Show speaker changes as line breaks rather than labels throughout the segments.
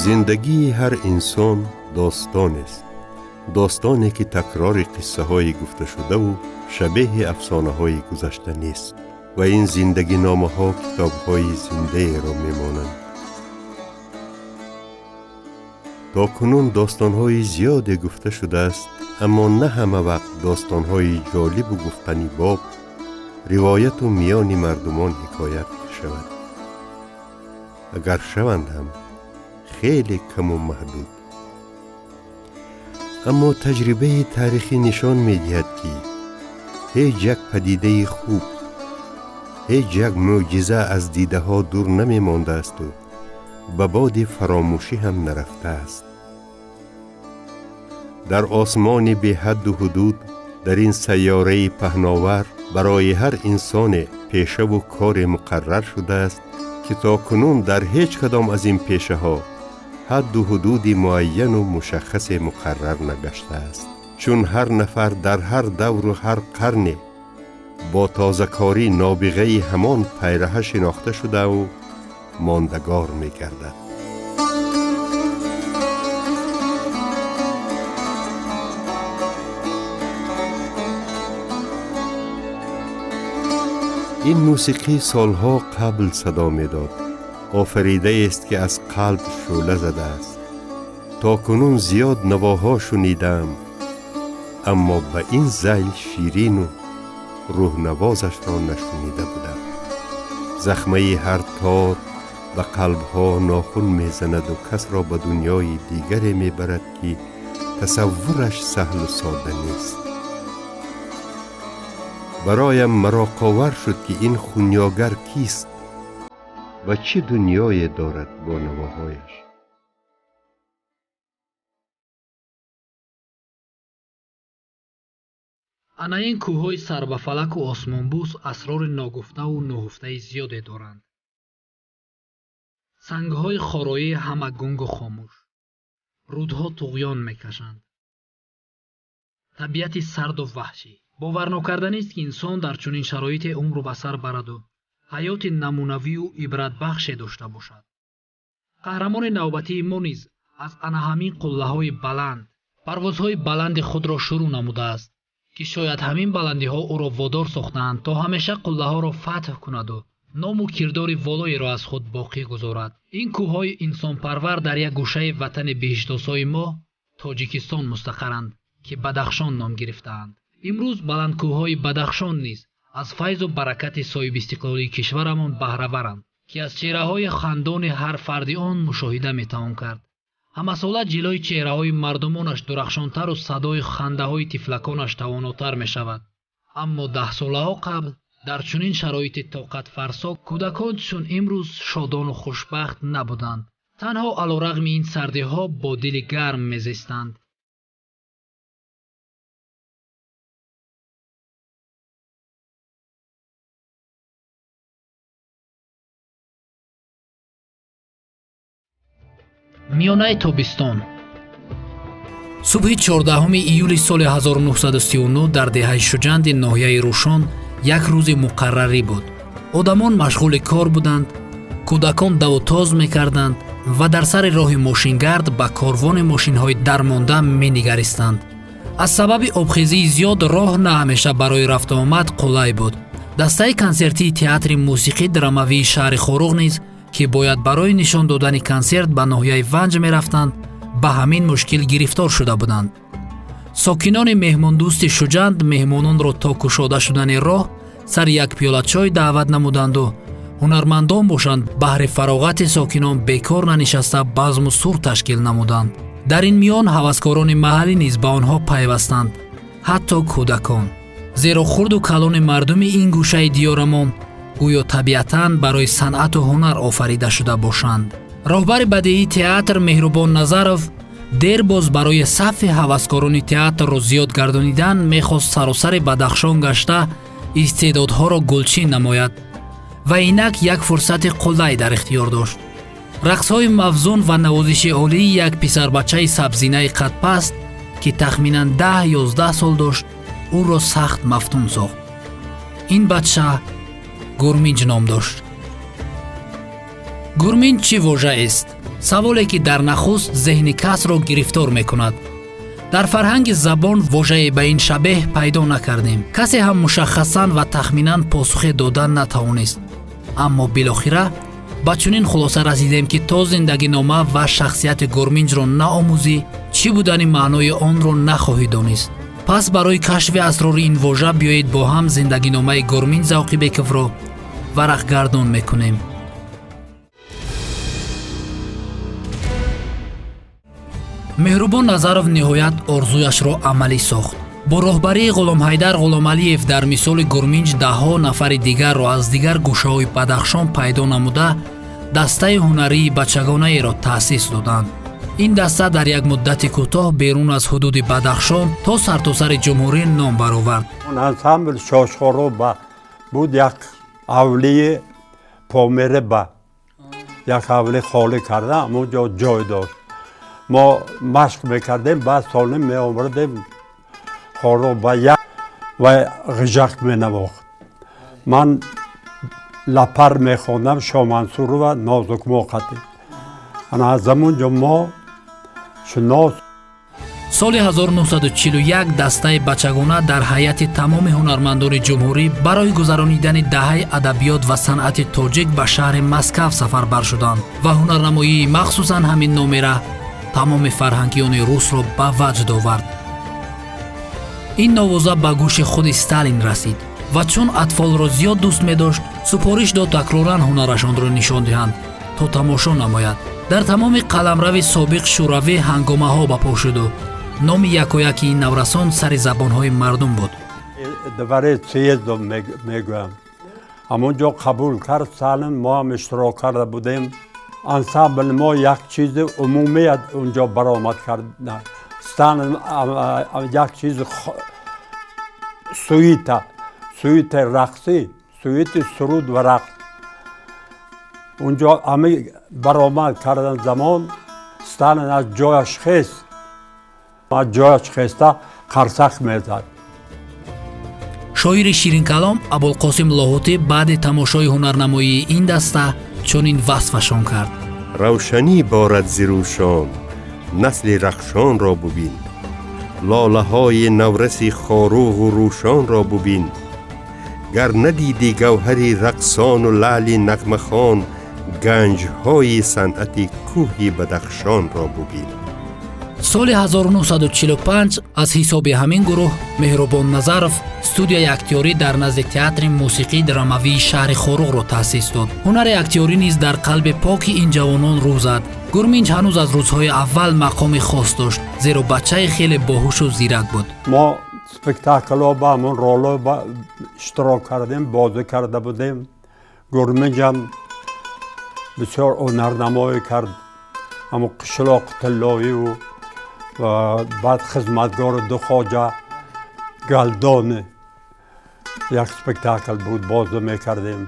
Зиндагии ҳар инсон достонест, достоне ки такрори қиссаҳои гуфташудаву шабеҳи афсонаҳои гузашта нест ва ин зиндагиномаҳо китобҳои зиндаеро мемонанд. То кунун достонҳои зиёде гуфта шудааст, аммо на ҳама вақт достонҳои ҷолибу гуфтанибоб ривояту миёни мардумон ҳикоят шавад. Агар шаванд ҳам хеле каму маҳдуд. Аммо таҷрибаи таърихӣ нишон медиҳад, ки ҳеҷ як падидаи хуб, ҳеҷ як мӯъҷиза аз дидаҳо дур намемондаасту ба боди фаромӯшӣ ҳам нарафтааст. Дар осмони беҳадду ҳудуд, дар ин сайёраи паҳновар барои ҳар инсоне пешаву коре муқаррар шудааст, ки то кунун дар ҳеҷ кадом аз ин пешаҳо ҳадду ҳудуди муайяну мушаххасе муқаррар нагаштааст. Чун ҳар нафар дар ҳар давру ҳар қарне бо тозакорӣ нобиғаи ҳамон пайраҳа шинохта шудаву мондагор мегардад. Ин мусиқӣ солҳо қабл садо медод. Офаридаест, ки аз қалб шӯъла задааст. То кунун зиёд навоҳо шунидаам, аммо ба ин зайл ширину рӯҳнавозашро нашунида будам. Захмаи ҳар тор ба қалбҳо нохун мезанаду касро ба дунёи дигаре мебарад, ки тасаввураш саҳлу сода нест. Бароям мароқовар шуд, ки ин хунёгар кист ва чӣ дунёе дорад бо навоҳояш.
Ана ин кӯҳҳои сарбафалаку осмонбӯс асрори ногуфтаву нуҳуфтаи зиёде доранд. Сангҳои хороӣ ҳама гунгу хомӯш, рӯдҳо туғён мекашанд. Табиати сарду ваҳшӣ. Боварнокарданист, ки инсон дар чунин шароите умру ба сар бараду ҳаёти намунавию ибратбахше дошта бошад. Қаҳрамони навбатии мо низ аз ана ҳамин қуллаҳои баланд парвозҳои баланди худро шурӯъ намудааст, ки шояд ҳамин баландиҳо ӯро водор сохтаанд, то ҳамеша қуллаҳоро фатҳ кунаду ному кирдори волоеро аз худ боқӣ гузорад. Ин кӯҳҳои инсонпарвар дар як гӯшаи ватани биҳиштосои мо Тоҷикистон мустақаранд, ки Бадахшон ном гирифтаанд. Имрӯз баландкӯҳҳои Бадахшон низ аз файзу баракати соҳибистиқлолии кишварамон баҳраваранд, ки аз чеҳраҳои хандони ҳар фарди он мушоҳида метавон кард. Ҳамасола ҷилои чеҳраҳои мардумонаш дурахшонтару садои хандаҳои тифлаконаш тавонотар мешавад. Аммо даҳсолаҳо қабл дар чунин шароити тоқатфарсо кӯдакон чун имрӯз шодону хушбахт набуданд. Танҳо алорағми ин сардиҳо бо дили гарм мезистанд. Миёнаи тобистон, субҳи 14 июли соли 1939 дар деҳаи Шуҷанди ноҳияи Рӯшон як рӯзи муқаррарӣ буд. Одамон машғули кор буданд, кӯдакон даву тоз мекарданд ва дар сари роҳи мошингард ба корвони мошинҳои дармонда менигаристанд. Аз сабаби обхезии зиёд роҳ на ҳамеша барои рафтуомад қулай буд. Дастаи консертии театри мусиқӣ драмавии шаҳри Хоруғ низ, ки бояд барои нишон додани консерт ба ноҳияи Ванҷ мерафтанд, ба ҳамин мушкил гирифтор шуда буданд. Сокинони меҳмондӯсти Шуҷанд меҳмононро то кушода шудани роҳ сари як пиёла чой даъват намуданду ҳунармандон бошанд баҳри фароғати сокинон бекор нанишаста базму сур ташкил намуданд. Дар ин миён ҳаваскорони маҳаллӣ низ ба онҳо пайвастанд, ҳатто кӯдакон, зеро хурду калони мардуми ин гӯшаи диёрамон гӯё табиатан барои санъату ҳунар офарида шуда бошанд. Роҳбари бадиии театр Меҳрубон Назаров дербоз барои сафи ҳаваскорони театрро зиёд гардонидан мехост саросари Бадахшон гашта истеъдодҳоро гулчин намояд ва инак як фурсати қуллай дар ихтиёр дошт. Рақсҳои мавзун ва навозиши олии як писарбачаи сабзинаи қадпаст, ки тахминан 10-11 сол дошт, ӯро сахт мафтун сохт. Ин бача Гурминҷ ном дошт. Гурминҷ чӣ вожаест? Саволе, ки дар нахуст зеҳни касро гирифтор мекунад. Дар фарҳанги забон вожае ба ин шабеҳ пайдо накардем. Касе ҳам мушаххасан ва тахминан посухе дода натавонист. Аммо билохира ба чунин хулоса расидем, ки то зиндагинома ва шахсияти Гурминҷро наомӯзӣ, чӣ будани маънои онро нахоҳӣ донист. Пас барои кашфи асрори ин вожа биёед бо ҳам зиндагиномаи Гурминҷ Завқибековро варақгардон мекунем. Меҳрубон Назаров ниҳоят орзуяшро амалӣ сохт. Бо роҳбарии Ғуломҳайдар Ғуломалиев дар мисоли Гурминҷ даҳҳо нафари дигарро аз дигар гӯшаҳои Бадахшон пайдо намуда, дастаи ҳунарии бачагонаеро таъсис доданд. Ин даста дар як муддати кӯтоҳ берун аз ҳудуди Бадахшон то сартосари ҷумҳурӣ ном баровард.
Ансамбл Шошхоруба буд, як авлии Помереба, як авли холӣ карда, ҳамон ҷо ҷой дошт. Мо машқ мекардем, баъд солим меомадем Хоруба як ва ғижак менавохт. Ман лапар мехондам, Шомансурова Нозукмоқати. Ана аз ҳамон ҷо мо шинос.
Соли 1941 дастаи бачагона дар ҳайати тамоми ҳунармандони ҷумҳурӣ барои гузаронидани даҳаи адабиёт ва санъати тоҷик ба шаҳри Москав сафарбар шуданд ва ҳунарнамоии махсусан ҳамин номера тамоми фарҳангиёни русро ба ваҷд овард. Ин новоза ба гӯши худи Сталин расид ва чун атфолро зиёд дӯст медошт, супориш дод такроран ҳунарашонро нишон диҳанд, то тамошо намояд. Дар тамоми қаламрави собиқ Шӯравӣ ҳангомаҳо ба по шуду номи якояки ин наврасон сари забонҳои мардум буд.
Дворец съездов мегӯям, ҳамон ҷо қабул кард Сталин. Мо ҳам иштирок карда будем. Ансамбл мо як чизи умумият унҷо баромад кард. Сталин як чизи сюита, сюита рақсӣ, сюити суруд ва рақс унҷо ҳами баромад кардан замон Сталин аз ҷояш хест, аз ҷояш хеста қарсак мезад.
Шоири ширинкалом Абулқосим Лоҳутӣ баъди тамошои ҳунарнамоии ин даста чунин васфашон кард:
Равшанӣ борад зирӯшон, насли рахшонро бубин, лолаҳои навраси Хоруғу Рӯшонро бубин. Гар надидӣ гавҳари рақсону лаъли нағмахон, ганҷҳои санъати кӯҳи Бадахшонро бубин.
Соли 1945 аз ҳисоби ҳамин гурӯҳ Меҳрубон Назаров студияи актёрӣ дар назди театри мусиқии драмавии шаҳри Хоруғро таъсис дод. Ҳунари актёрӣ низ дар қалби поки ин ҷавонон рӯ зад. Гурминҷ ҳанӯз аз рӯзҳои аввал мақоми хос дошт, зеро бачаи хеле боҳушу зирак буд.
Мо спектаклҳо ба ҳамон ролҳо иштирок кардем, бозӣ карда будем. Гурминҷам бисёр ҳунарнамоӣ кард, ҳамон Қишлоқи тиллоиву баъд Хизматгори ду хоҷа, Галдони як спектакл буд, бозӣ мекардем.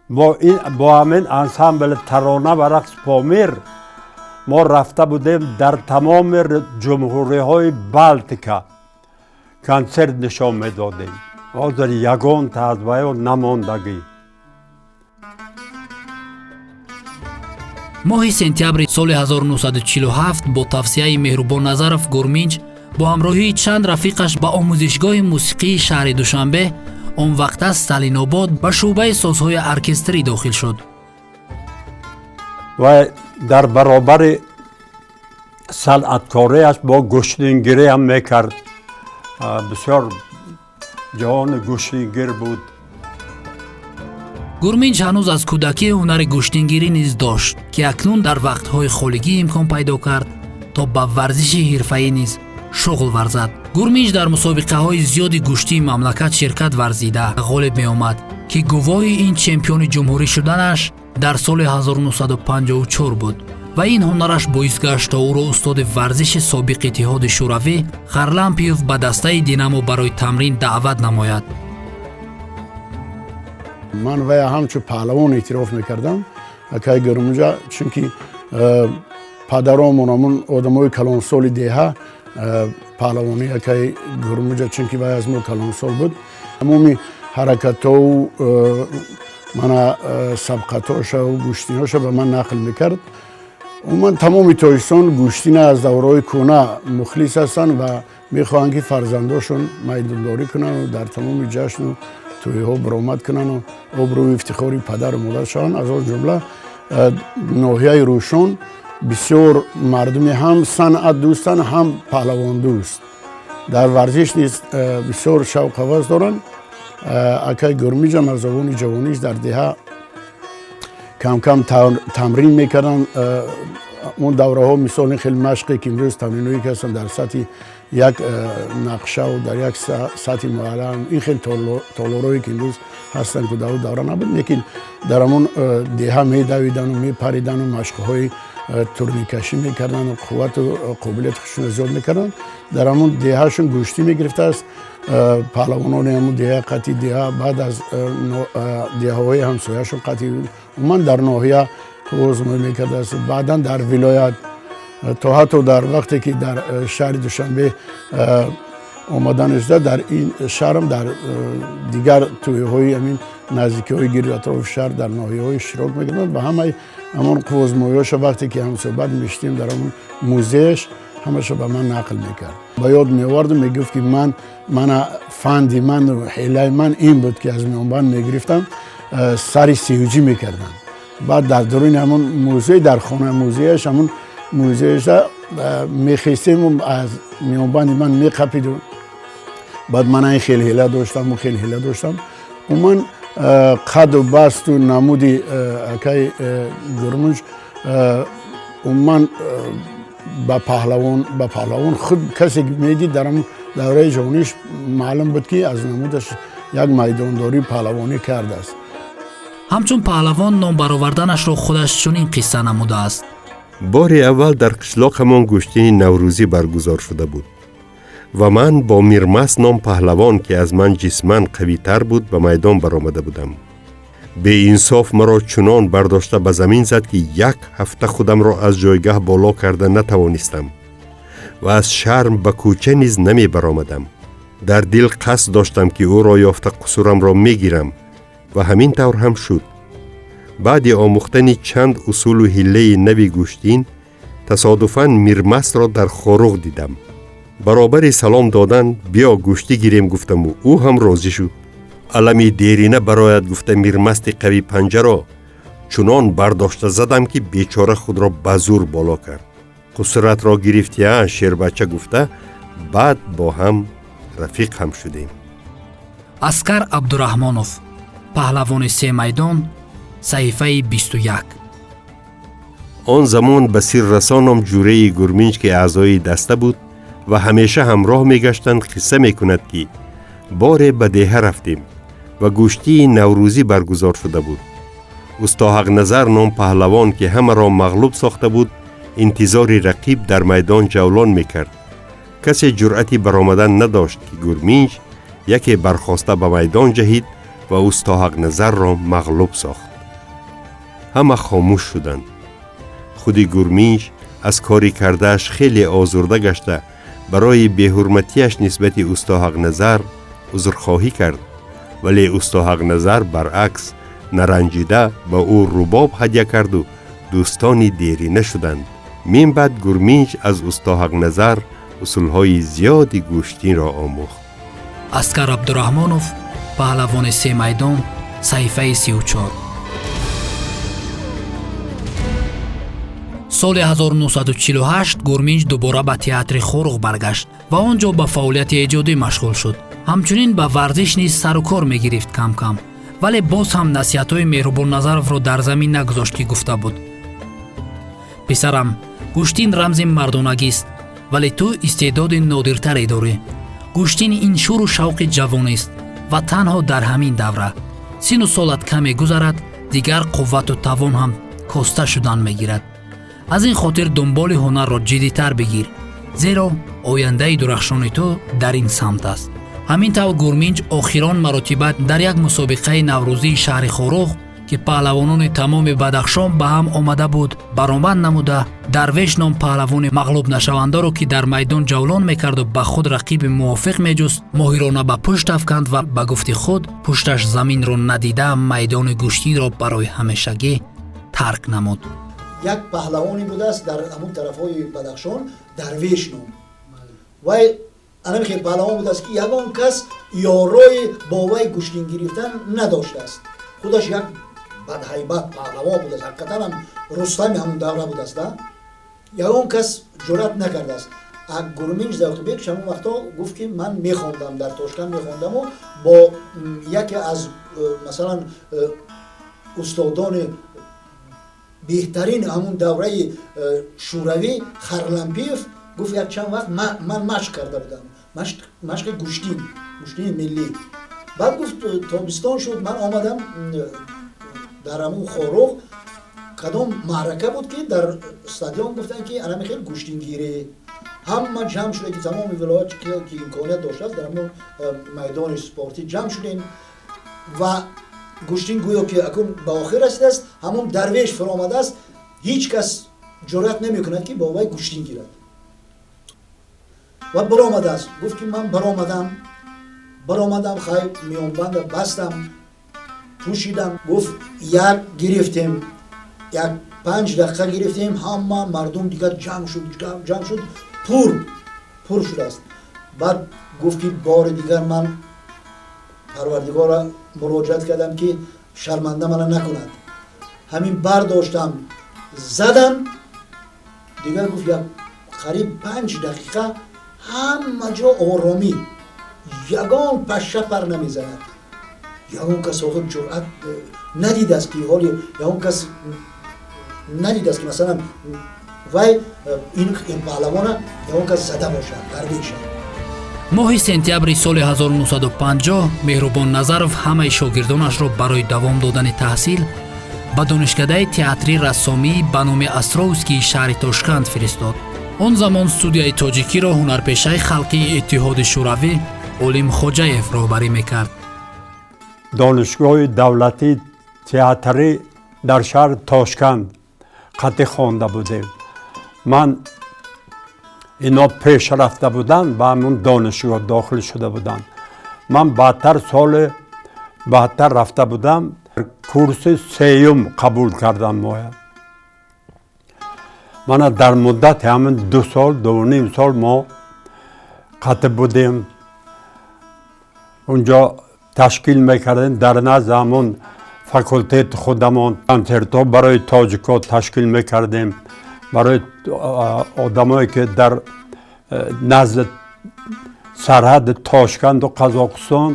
Бо ҳамин ансамбли тарона ва рақс Помир мо рафта будем, дар тамоми ҷумҳуриҳои Балтика консерт нишон медодем. Ҳозир ягонта аз ваё намондагӣ.
Моҳи сентябри соли 1947 бо тавсияи Меҳрубон Назаров Гурминҷ бо ҳамроҳии чанд рафиқаш ба омӯзишгоҳи мусиқии шаҳри Душанбе, он вақта Сталинобод, ба шӯъбаи созҳои оркестрӣ дохил шуд.
Ва дар баробари санъаткориаш бо гӯштингириам мекард. Бисёр ҷавони гӯштингир буд.
Гурминҷ ҳанӯз аз кӯдакӣ ҳунари гӯштингирӣ низ дошт, ки акнун дар вақтҳои холигӣ имкон пайдо кард, то ба варзиши ҳирфаӣ низ шуғл варзад. Гурминҷ дар мусобиқаҳои зиёди гӯштии мамлакат ширкат варзида ғолиб меомад, ки гувоҳи ин чемпиони ҷумҳурӣ шуданаш дар соли 1954 буд ва ин ҳунараш боис гашт, то ӯро устоди варзиши собиқи Иттиҳоди Шӯравӣ Харлампиев ба дастаи Динамо барои тамрин даъват намояд.
Ман вая ҳамчун паҳлавон эътироф мекардам, акай Гурминҷа, чунки падаромон, ҳамун одамои калонсоли деҳа, паҳлавонии акай Гурминҷа, чунки вай аз мо калонсол буд, тамоми ҳаракатҳоу Мана сабқатҳоша ва гӯштиноша ба ман нақл мекард. Умуман, тамоми Тоҷикистон гӯштина аз давраҳои кӯҳна мухлис ҳастанд ва мехоҳанд, ки фарзандошон майдондорӣ кунанд, дар тамоми ҷашну тӯйҳо баромад кунанду обрӯи ифтихори падару модар шаванд. Аз он ҷумла ноҳияи Рӯшон бисёр мардуми ҳам санъат дӯстанд, ҳам паҳлавондӯст, дар варзиш низ бисёр шавқ ҳавас доранд. Акай Гурмиҷам аз овони ҷавониш дар деҳа камкам тамрин мекарданд. Он давраҳо, мисол, ин хеле машқе, ки имрӯз тамриное ки ҳастанд дар сатҳи як нақшаву дар як сатҳи муаллам, ин хел толорое, ки имрӯз ҳастанд, ки дар он давра набуд, лекин дар ҳамон деҳа медавидану мепаридану машқҳои турникашӣ мекардану қуввату қобилияти худшонро зиёд мекарданд. Дар ҳамон деҳашон гӯштӣ мегирифтааст, паҳлавонони ҳамон деҳа қатъи деҳа, баъд аз деҳаҳои ҳамсояшон қатъи, умуман дар ноҳия озмоӣ мекардааст, баъдан дар вилоят, то ҳатто дар вақте ки дар шаҳри Душанбе омадан шуда, дар ин шаҳрам, дар дигар тӯйҳои ҳамин наздикиҳои гирду атрофи шаҳр, дар ноҳияҳо иштирок мекарданд ва ҳамаи ҳамон қуввозмоиҳоша, вақте ки ҳамсӯҳбат мешудем дар ҳамон музеяш, ҳамаша ба ман нақл мекард, ба ёд меоварду мегуфт, ки ман мана фанди ман, ҳилаи ман ин буд, ки аз миёнбанд мегирифтам, сари сиюҷӣ мекардам. Баъд дар дуруни ҳамон музей, дар хонаи музеяш, ҳамон музеяша мехестему аз миёнбанди ман меқапиду баъд ман ин хел ҳила доштам, он хел ҳила доштам. Умуман, қаду басту намуди акай Гурмуҷ умуман ба паҳлавон худ касе медид, дар ҳамон давраи ҷавониш маълум буд, ки аз намудаш як майдондории паҳлавонӣ кардааст.
Ҳамчун паҳлавон ном бароварданашро худаш чунин қисса намудааст.
Бори аввал дар қишлоқамон гӯштини наврӯзӣ баргузор шуда буд ва ман бо Мирмаст ном паҳлавон, ки аз ман ҷисман қавитар буд, ба майдон баромада будам. Беинсоф маро чунон бардошта ба замин зад, ки як ҳафта худамро аз ҷойгаҳ боло карда натавонистам ва аз шарм ба кӯча низ намебаромадам. Дар дил қасд доштам, ки ӯро ёфта қусурамро мегирам ва ҳамин тавр ҳам шуд. Баъди омӯхтани чанд усулу ҳиллаи нави гӯштин, тасодуфан Мирмастро дар Хоруғ дидам. Баробари салом додан, биё гӯштӣ гирем гуфтаму ӯ ҳам розӣ шуд. Алами дерина барояд гуфта, Мирмасти қавӣ панҷаро чунон бардошта задам, ки бечора худро ба зур боло кард. Қусуратро гирифтия, шербача, гуфта, баъд бо ҳам рафиқ ҳам шудем.
Аскар Абдураҳмонов, паҳлавони се майдон, саҳифаи 21.
Он замон ба сиррасоном ҷураи Гурминҷ, ки аъзои даста буд ва ҳамеша ҳамроҳ мегаштанд, қисса мекунад, ки боре ба деҳа рафтем ва гӯштии наврӯзӣ баргузор шуда буд. Усто Ҳақназар ном паҳлавон, ки ҳамаро мағлуб сохта буд, интизори рақиб дар майдон ҷавлон мекард. Касе ҷуръати баромадан надошт, ки Гурминҷ яке бархоста ба майдон ҷаҳид ва усто Ҳақназарро мағлуб сохт. Ҳама хомӯш шуданд. Худи Гурминҷ аз кори кардааш хеле озурда гашта, барои беҳурматиаш нисбати усто Ҳақназар узрхоҳӣ кард, вале усто Ҳақназар баръакс наранҷида ба ӯ рубоб ҳадя карду дӯстони дерина шуданд. Мин баъд Гурминҷ аз усто Ҳақназар усулҳои зиёди гӯштинро омӯхт.
Аскар Абдураҳмонов, паҳлавони се майдон, саҳифаи 34. Соли 1948 Гурминҷ дубора ба театри Хоруғ баргашт ва он ҷо ба фаъолияти эҷодӣ машғул шуд. Ҳамчунин ба варзиш низ сару кор мегирифт кам-кам, вале боз ҳам насиҳатҳои Меҳрубонназаровро дар замин нагузошт, ки гуфта буд: «Писарам, гӯштин рамзи мардонагист, вале ту истеъдоди нодиртаре дорӣ. Гӯштин ин шӯру шавқи ҷавонист ва танҳо дар ҳамин давра. Сину солат каме гузарад, дигар қуввату тавон ҳам коста шудан мегирад. Аз ин хотир дунболи ҳунарро ҷиддитар бигир, зеро ояндаи дурахшони ту дар ин самт аст». Ҳамин тавр Гурминҷ охирон маротиба дар як мусобиқаи наврӯзии шаҳри Хоруғ Ки паҳлавонони тамоми Бадахшон ба ҳам омада буд, баромад намуда, Дарвеш ном паҳлавони мағлубнашавандаро, ки дар майдон ҷавлон мекарду ба худ рақиби мувофиқ меҷуст, моҳирона ба пушт афканд ва ба гуфти худ пушташ заминро надида майдони гӯштинро барои ҳамешагӣ тарк намуд.
Як паҳлавоне будааст дар ҳамун тарафҳои Бадахшон, Дарвеш ном. Вай анами хел паҳлавон будааст, ки ягон кас ёрои бо вай гӯштин гирифтан надоштааст. Худаш як бадҳайбат паҳлавон будааст, ҳақиқатан ҳам Рустами ҳамун давра будааст, да, ягон кас ҷуръат накардааст. Гурминҷ Завқибек ҳамон вақтҳо гуфт, ки ман мехондам, дар Тошканд мехондаму бо яке аз масалан устодони беҳтарин ҳамун давраи Шӯравӣ, Харлампиев, гуфт, як чанд вақт ман машқ карда будам, машқи гӯштин, гӯштини миллӣ. Баъд гуфт, тобистон шуд, ман омадам, дар ҳамун Хоруғ кадом маърака буд, ки дар стадион гуфтанд, ки анами хел гӯштингирӣ, ҳама ҷамъ шуда, ки тамоми вилоят ки имконият доштааст, дар ҳамун майдони спортӣ ҷамъ шудем ва гӯштин гӯё ки акун ба охир расидааст. Ҳамун Дарвеш фаромадааст, ҳеҷ кас ҷуръат намекунад, ки бо вай гӯштин гирад. Ва баромадааст, гуфт, ки ман баромадам, хай, миёнбанда бастам, пӯшидам. Гуфт, як гирифтем, як 5 дақиқа гирифтем, ҳама мардум дигар ҷамъ шуд, пур шудааст. Баъд гуфт, ки бори дигар ман Парвардигора муроҷиат кардам, ки шарманда мана накунад. Ҳамин бардоштам, задам. Дигар гуфт, як қариб 5 дақиқа ҳама ҷо оромӣ, ягон пашша пар намезанад, ягон кас охир ҷуръат надидааст, ки ҳоли ягон кас надидааст, ки масалан вай ин паҳлавона ягон кас зада бошад, Дарвеша.
Моҳи сентябри соли 1950 Меҳрубон Назаров ҳамаи шогирдонашро барои давом додани таҳсил ба Донишкадаи театрӣ рассомӣ ба номи Островскии шаҳри Тошканд фиристод. Он замон студияи тоҷикиро ҳунарпешаи халқии Иттиҳоди Шӯравӣ Олим Хоҷаев роҳбарӣ мекард.
Донишгоҳи давлатии театрӣ дар шаҳри Тошканд қатъӣ хонда будем. Ман ино пеш рафта буданд, ба ҳамун донишгоҳ дохил шуда буданд. Ман баъдтар, соли баъдтар рафта будам, курси сеюм қабул кардам моя. Мана дар муддати ҳамин 2 сол, 2.5 сол мо қатъ будем, унҷо ташкил мекардем, дар назди ҳамон факултети худамон консертҳо барои тоҷикҳо ташкил мекардем, барои одамое ки дар назди сарҳади Тошканду Қазоқистон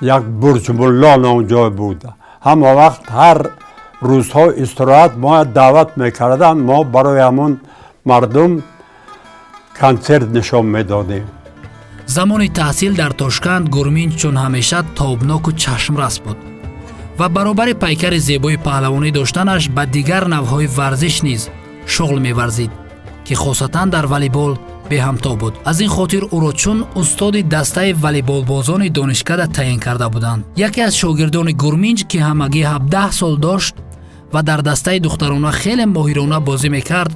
як Бурҷмулло ном ҷой буд. Ҳама вақт, ҳар рӯзҳо истироҳат мо даъват мекарданд, мо барои ҳамон мардум консерт нишон медодем.
Замони таҳсил дар Тошканд Гурминҷ чун ҳамеша тобноку чашмрас буд ва баробари пайкари зебои паҳлавонӣ доштанаш ба дигар навъҳои варзиш низ шуғл меварзид, ки хосатан дар волейбол беҳамто буд. Аз ин хотир ӯро чун устоди дастаи волейболбозони донишкада таъин карда буданд. Яке аз шогирдони Гурминҷ, ки ҳамагӣ 17 сол дошт ва дар дастаи духтарона хеле моҳирона бозӣ мекард,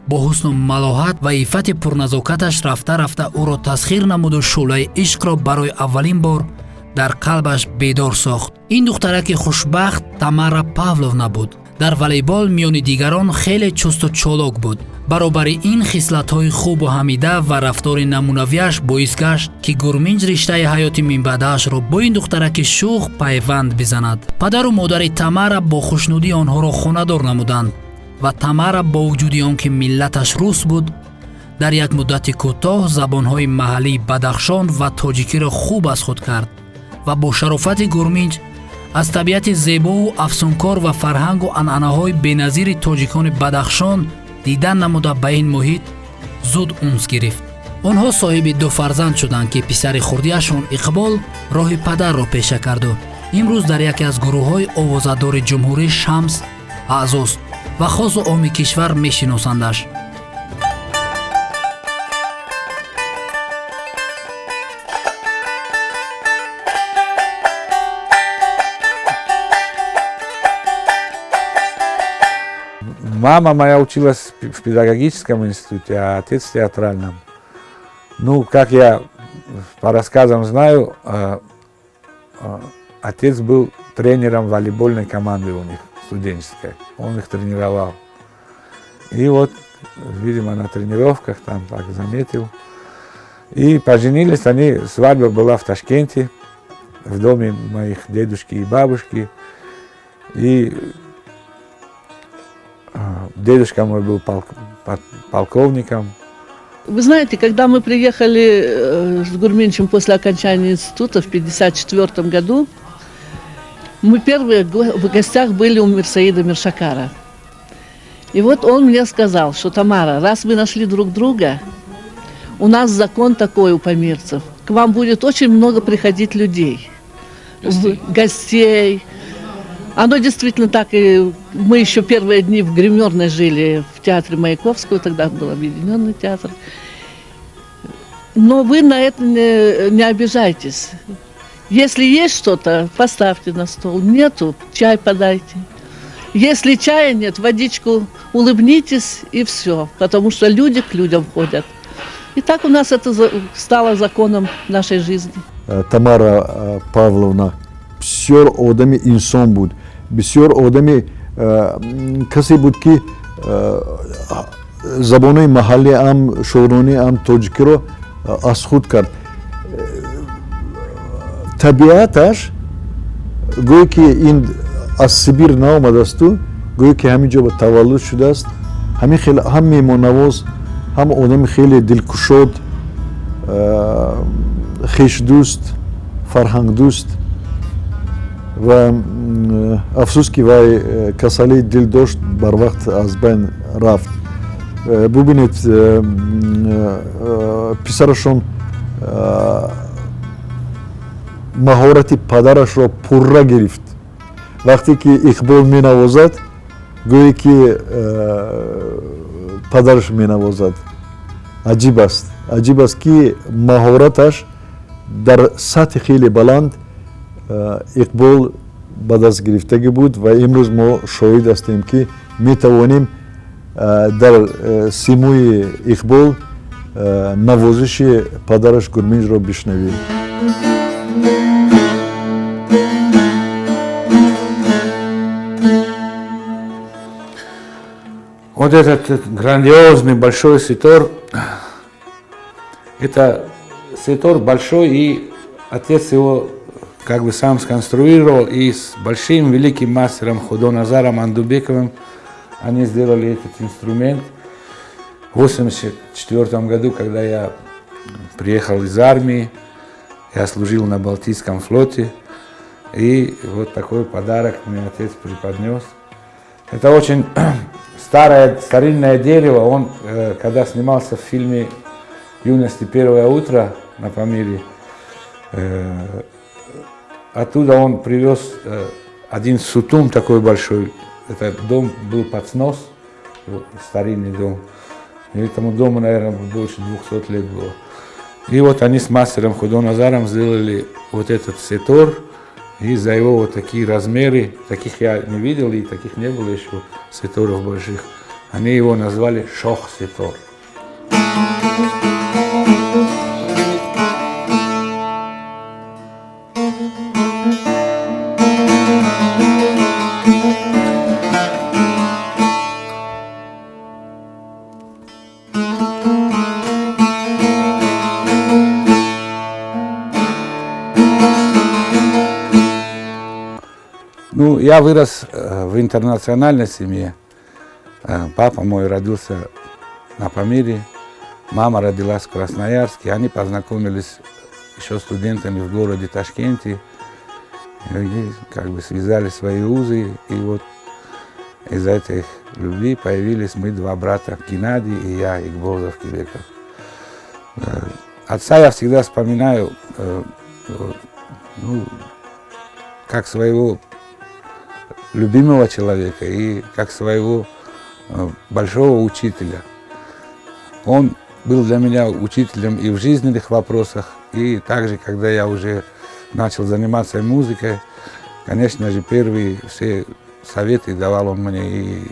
бо ҳусну малоҳат ва иффати пурназокаташ рафта рафта ӯро тасхир намуду шӯълаи ишқро барои аввалин бор дар қалбаш бедор сохт. Ин духтараки хушбахт Тамара Павловна буд. Дар волейбол миёни дигарон хеле чусту чолок буд. Баробари ин хислатҳои хубу ҳамида ва рафтори намунавиаш боис гашт, ки Гурминҷ риштаи ҳаёти минбаъдаашро бо ин духтараки шӯх пайванд бизанад. Падару модари Тамара бо хушнудӣ онҳоро хонадор намуданд ва Тамара бо вуҷуди он ки миллаташ рус буд, дар як муддати кӯтоҳ забонҳои маҳаллии Бадахшон ва тоҷикиро хуб аз худ кард ва бо шарофати Гурминҷ аз табиати зебову афсункор ва фарҳангу анъанаҳои беназири тоҷикони Бадахшон дидан намуда, ба ин муҳит зуд унс гирифт. Онҳо соҳиби ду фарзанд шуданд, ки писари хурдиашон Иқбол роҳи падарро пеша карду имрӯз дар яке аз гурӯҳҳои овозадори ҷумҳурӣ «Шамс» аъзост ва хосу оми кишвар мешиносандаш.
Мама моя училась в педагогическом институте, а отец в театральном. Ну, как я по рассказам знаю, отец был тренером волейбольной команды у них, студенческой. Он их тренировал. И вот, видимо, на тренировках там так заметил. И поженились они, свадьба была в Ташкенте, в доме моих дедушки и бабушки. И дедушка мой был полковником.
Вы знаете, когда мы приехали с Гурминчем после окончания института в 1954 году, мы первые в гостях были у Мирсаида Миршакара. И вот он мне сказал, что: «Тамара, раз вы нашли друг друга, у нас закон такой у памирцев, к вам будет очень много приходить людей, гостей. Гостей». Оно действительно так, и мы еще первые дни в гримерной жили в театре Маяковского, тогда был объединенный театр. Но вы на это не обижайтесь. Если есть что-то, поставьте на стол. Нету, чай подайте. Если чая нет, водичку, улыбнитесь, и все. Потому что люди к людям ходят. И так у нас это стало законом нашей жизни.
Тамара Павловна бисёр одами инсон буд, бисёр одами касе буд, ки забонои маҳаллӣ, ам шоронӣ, ам тоҷикиро аз худ кард. Табиаташ гӯё ки ин аз Сибир наомадасту, гӯё ки ҳамин ҷо таваллуд шудааст. Ҳамин хел ҳам меҳмоннавоз, ҳам одами хеле дилкушод, хешдӯст, фарҳангдӯст. Ва афсӯс, ки вай касалии дил дошт, барвақт аз байн рафт. Бубинед, писарашон маҳорати падарашро пурра гирифт. Вақте ки Иқбол менавозад, гӯе ки падараш менавозад. Аҷиб аст, аҷиб аст, ки маҳораташ дар сатҳи хеле баланд Иқбол ба даст гирифтагӣ буд. Ва имрӯз мо шоҳид ҳастем, ки метавонем дар симои Иқбол навозиши падараш Гурминҷро бишнавем.
Вот этот грандиозный большой сетор, это сетор большой, и отец его как бы сам сконструировал, и с большим великим мастером Худоназаром Андубековым они сделали этот инструмент. В 1984 году, когда я приехал из армии, я служил на Балтийском флоте, и вот такой подарок мне отец преподнес. Это очень старое, старинное дерево. Он, когда снимался в фильме «Юности первое утро» на Памире, оттуда он привез один сутум такой большой. Этот дом был под снос, старинный дом. И этому дому, наверное, больше 200 лет было. И вот они с мастером Худоназаром сделали вот этот сетор. И за его вот такие размеры, таких я не видел и таких не было еще сеторов больших, они его назвали Шох-сетор. Ну, я вырос в интернациональной семье. Папа мой родился на Памире, мама родилась в Красноярске. Они познакомились еще студентами в городе Ташкенте. И как бы связали свои узы. И вот из этой любви появились мы, два брата, Геннадий и я, Игбол Завкибеков. Отца я всегда вспоминаю, ну, как своего любимого человека и как своего большого учителя. Он был для меня учителем и в жизненных вопросах, и также, когда я уже начал заниматься музыкой, конечно же, первые все Советы давал он мне, и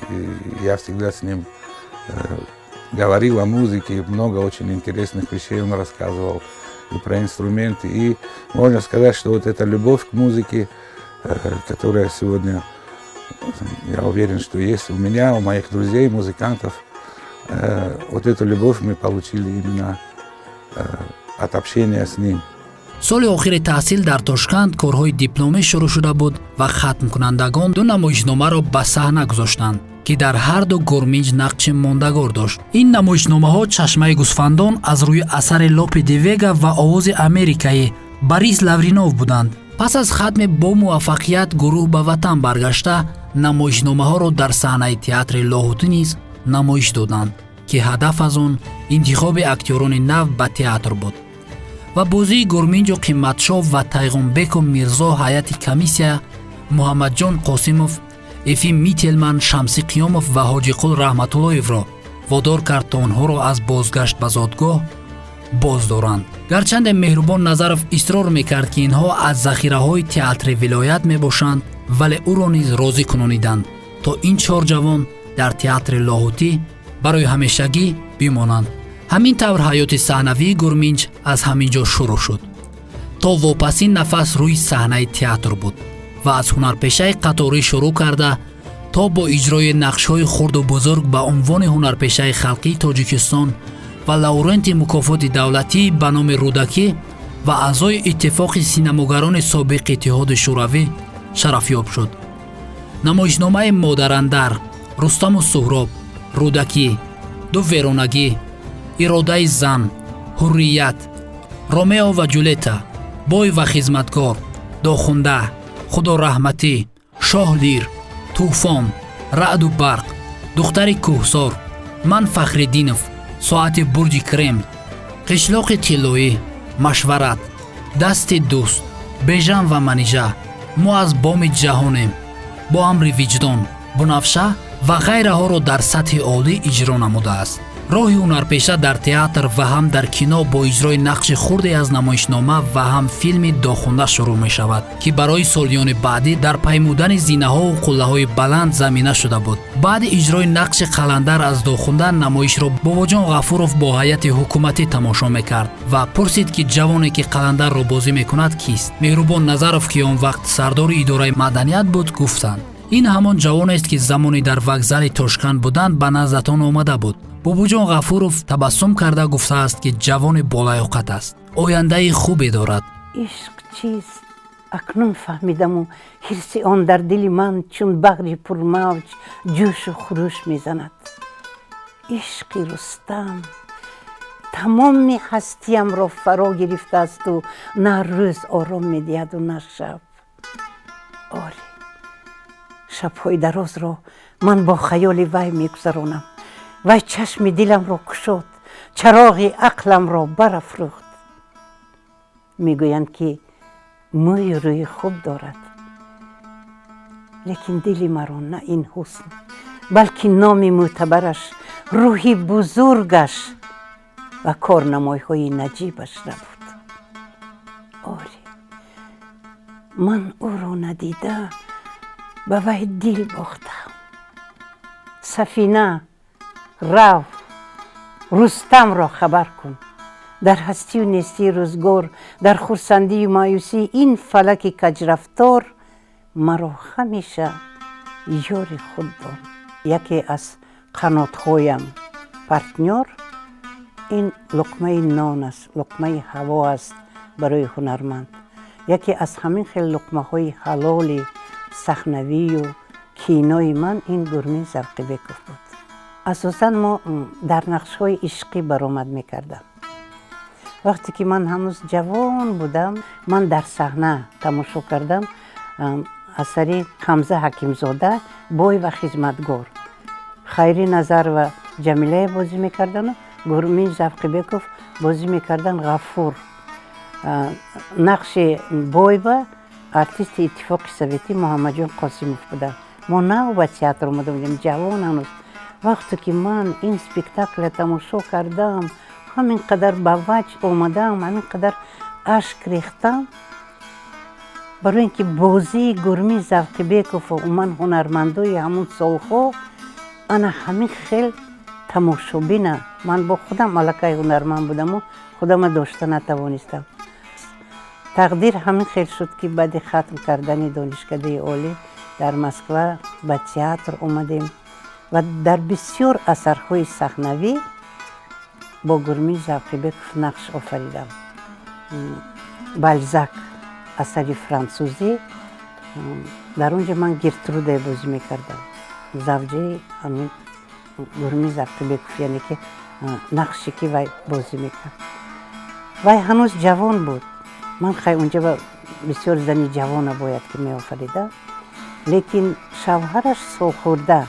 я всегда с ним говорил о музыке, много очень интересных вещей он рассказывал и про инструменты. И можно сказать, что вот эта любовь к музыке, которая сегодня, я уверен, что есть у меня, у моих друзей, музыкантов, вот эту любовь мы получили именно от общения с ним.
Соли охири таҳсил дар Тошканд корҳои дипломӣ шурӯъ шуда буд ва хатмкунандагон ду намоишномаро ба саҳна гузоштанд, ки дар ҳар ду Гурминҷ нақши мондагор дошт. Ин намоишномаҳо «Чашмаи гусфандон» аз рӯи асари Лопе де Вега ва «Овози Америкаи» Борис Лавринов буданд. Пас аз хатми бомуваффақият гурӯҳ ба ватан баргашта, намоишномаҳоро дар саҳнаи театри Лоҳутӣ низ намоиш доданд, ки ҳадаф аз он интихоби актёрони нав ба театр буд. Ва бозии Гурминҷу Қиматшоҳ ва Тайғонбеку Мирзо ҳайати комиссия Муҳаммадҷон Қосимов, Ефим Мителман, Шамсӣ Қиёмов ва Ҳоҷиқул Раҳматуллоевро водор кард, то онҳоро аз бозгашт ба зодгоҳ боз доранд. Гарчанде Меҳрубон Назаров исрор мекард, ки инҳо аз захираҳои театри вилоят мебошанд, вале ӯро низ розӣ кунониданд, то ин чор ҷавон дар театри Лоҳутӣ барои ҳамешагӣ бимонанд. Ҳамин тавр ҳаёти саҳнавии Гурминҷ аз ҳамин ҷо шурӯъ шуд. То вопасин нафас рӯи саҳнаи театр буд ва аз ҳунарпешаи қаторӣ шурӯъ карда, то бо иҷрои нақшҳои хурду бузург ба унвони ҳунарпешаи халқии Тоҷикистон ва лауреати мукофоти давлатӣ ба номи Рӯдакӣ ва аъзои Иттифоқи синамогарони собиқи Иттиҳоди Шӯравӣ шарафёб шуд. Намоишномаи «Модарандар», «Рустаму Суҳроб», «Рӯдакӣ», «Ду веронагӣ», «Иродаи зан», «Ҳуррият», «Ромео ва Ҷулета», «Бой ва хизматгор», «Дохунда», «Худораҳматӣ», «Шоҳ Лир», «Тӯфон», «Раъду барқ», «Духтари кӯҳсор», «Ман Фахриддинов», «Соати бурҷи Кремл», «Қишлоқи тиллоӣ», «Машварат», «Дасти дӯст», «Бежан ва Манижа», «Мо аз боми ҷаҳонем», «Бо амри виҷдон», «Бунафша» ва ғайраҳоро дар сатҳи олӣ иҷро намудааст. Роҳи ҳунарпеша дар театр ва ҳам дар кино бо иҷрои нақши хурде аз намоишнома ва ҳам филми «Дохунда» шурӯъ мешавад, ки барои солиёни баъдӣ дар паймудани зинаҳову қуллаҳои баланд замина шуда буд. Баъди иҷрои нақши Қаландар аз «Дохунда» намоишро Бобоҷон Ғафуров бо ҳайати ҳукуматӣ тамошо мекард ва пурсид, ки ҷавоне, ки Қаландарро бозӣ мекунад, кист. Меҳрубон Назаров, ки он вақт сардори идораи маданият буд, гуфтанд: «Ин ҳамон ҷавонест, ки замоне дар вокзали Тошканд буданд, ба наздатон омада буд». Бобоҷон Ғафуров табассум карда гуфтааст, ки ҷавони болаёқат аст, ояндаи хубе дорад.
Ишқ чист, акнун фаҳмидаму ҳирси он дар дили ман чун баҳри пурмавҷ ҷӯшу хуруш мезанад. Ишқи Рустам тамоми ҳастиямро фаро гирифтаасту на рӯз ором медиҳаду на шаб. Оре, шабҳои дарозро ман бо хаёли вай мегузаронам. Вай чашми диламро кушод, чароғи ақламро барафрӯхт. Мегӯянд, ки мӯю рӯи хуб дорад, лекин дили маро на ин ҳусн, балки номи мӯътабараш, рӯҳи бузургаш ва корнамоиҳои наҷибаш набуд. Оре, ман ӯро надида ба вай дил бохтам. Сафина, рав, Рустамро хабар кун. Дар ҳастию нестии рӯзгор, дар хурсандию маъюсӣ ин фалаки каҷрафтор маро ҳамеша ёри худ дон. Яке аз қанотҳоям, партнёр, ин луқмаи нон аст, луқмаи ҳаво аст барои ҳунарманд. Яке аз ҳамин хел луқмаҳои ҳалоли саҳнавию кинои ман ин Гурмин Завқибеков буд. Асосан мо дар нақшҳои ишқӣ баромад мекардам. Вақте ки ман ҳанӯз ҷавон будам, ман дар саҳна тамошо кардам асари Ҳамза Ҳакимзода «Бой ва хизматгор». Хайрӣ Назарова Ҷамилая бозӣ мекардану Гурмин Завқибеков бозӣ мекардан Ғафур. Нақши бойба артисти Иттифоқи Советӣ Муҳаммадҷон Қосимов буданд. Мо нав ба театр омада будем, ҷавон ҳанӯз. Вақте ки ман ин спектакля тамошо кардам, ҳамин қадар ба ваҷд омадам, ҳамин қадар ашк рехтам. Барои ин ки бозии Гурмин Завқибеков ва умуман ҳунармандои ҳамун солҳо ана ҳамин хел тамошобина, ман бо худам аллакай ҳунарманд будаму худама дошта натавонистам. Тақдир ҳамин хел шуд, ки баъди хатм кардани донишкадаи олӣ дар Москва ба театр омадем ва дар бисёр асарҳои саҳнавӣ бо Гурмин Завқибеков нақш офаридам. «Балзак», асари франсузӣ, дар он ҷо ман Гертрудае бозӣ мекардам, завҷаи ҳамин Гурмин Завқибеков, яъне ки нақше ки вай бозӣ мекард. Вай ҳанӯз ҷавон буд. Ман хай унҷа бисёр зани ҷавона бояд ки меофарида, лекин шавҳараш солхӯрда.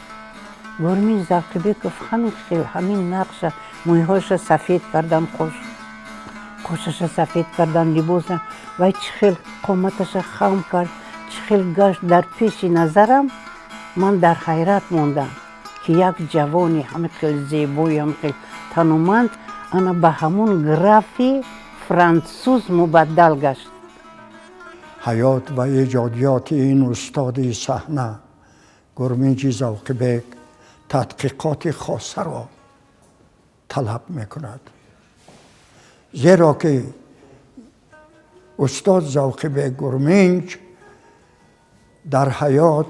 Гурмин Завқибеков ҳамин хел ҳамин нақша, мӯйҳояша сафед кардан, қошаша сафед кардан, либоса, вай чӣ хел қоматаша хам кард, чӣ хел гашт дар пеши назарам. Ман дар ҳайрат мондам, ки як ҷавони ҳамин хел зебои, ҳамин хел тануманд ана ба ҳамун графи франсуз мубаддал гашт.
Ҳаёт ва эҷодиёти ин устоди саҳна Гурминҷи Завқибек тадқиқоти хосаро талаб мекунад, зеро ки устод Завқибек Гурминҷ дар ҳаёт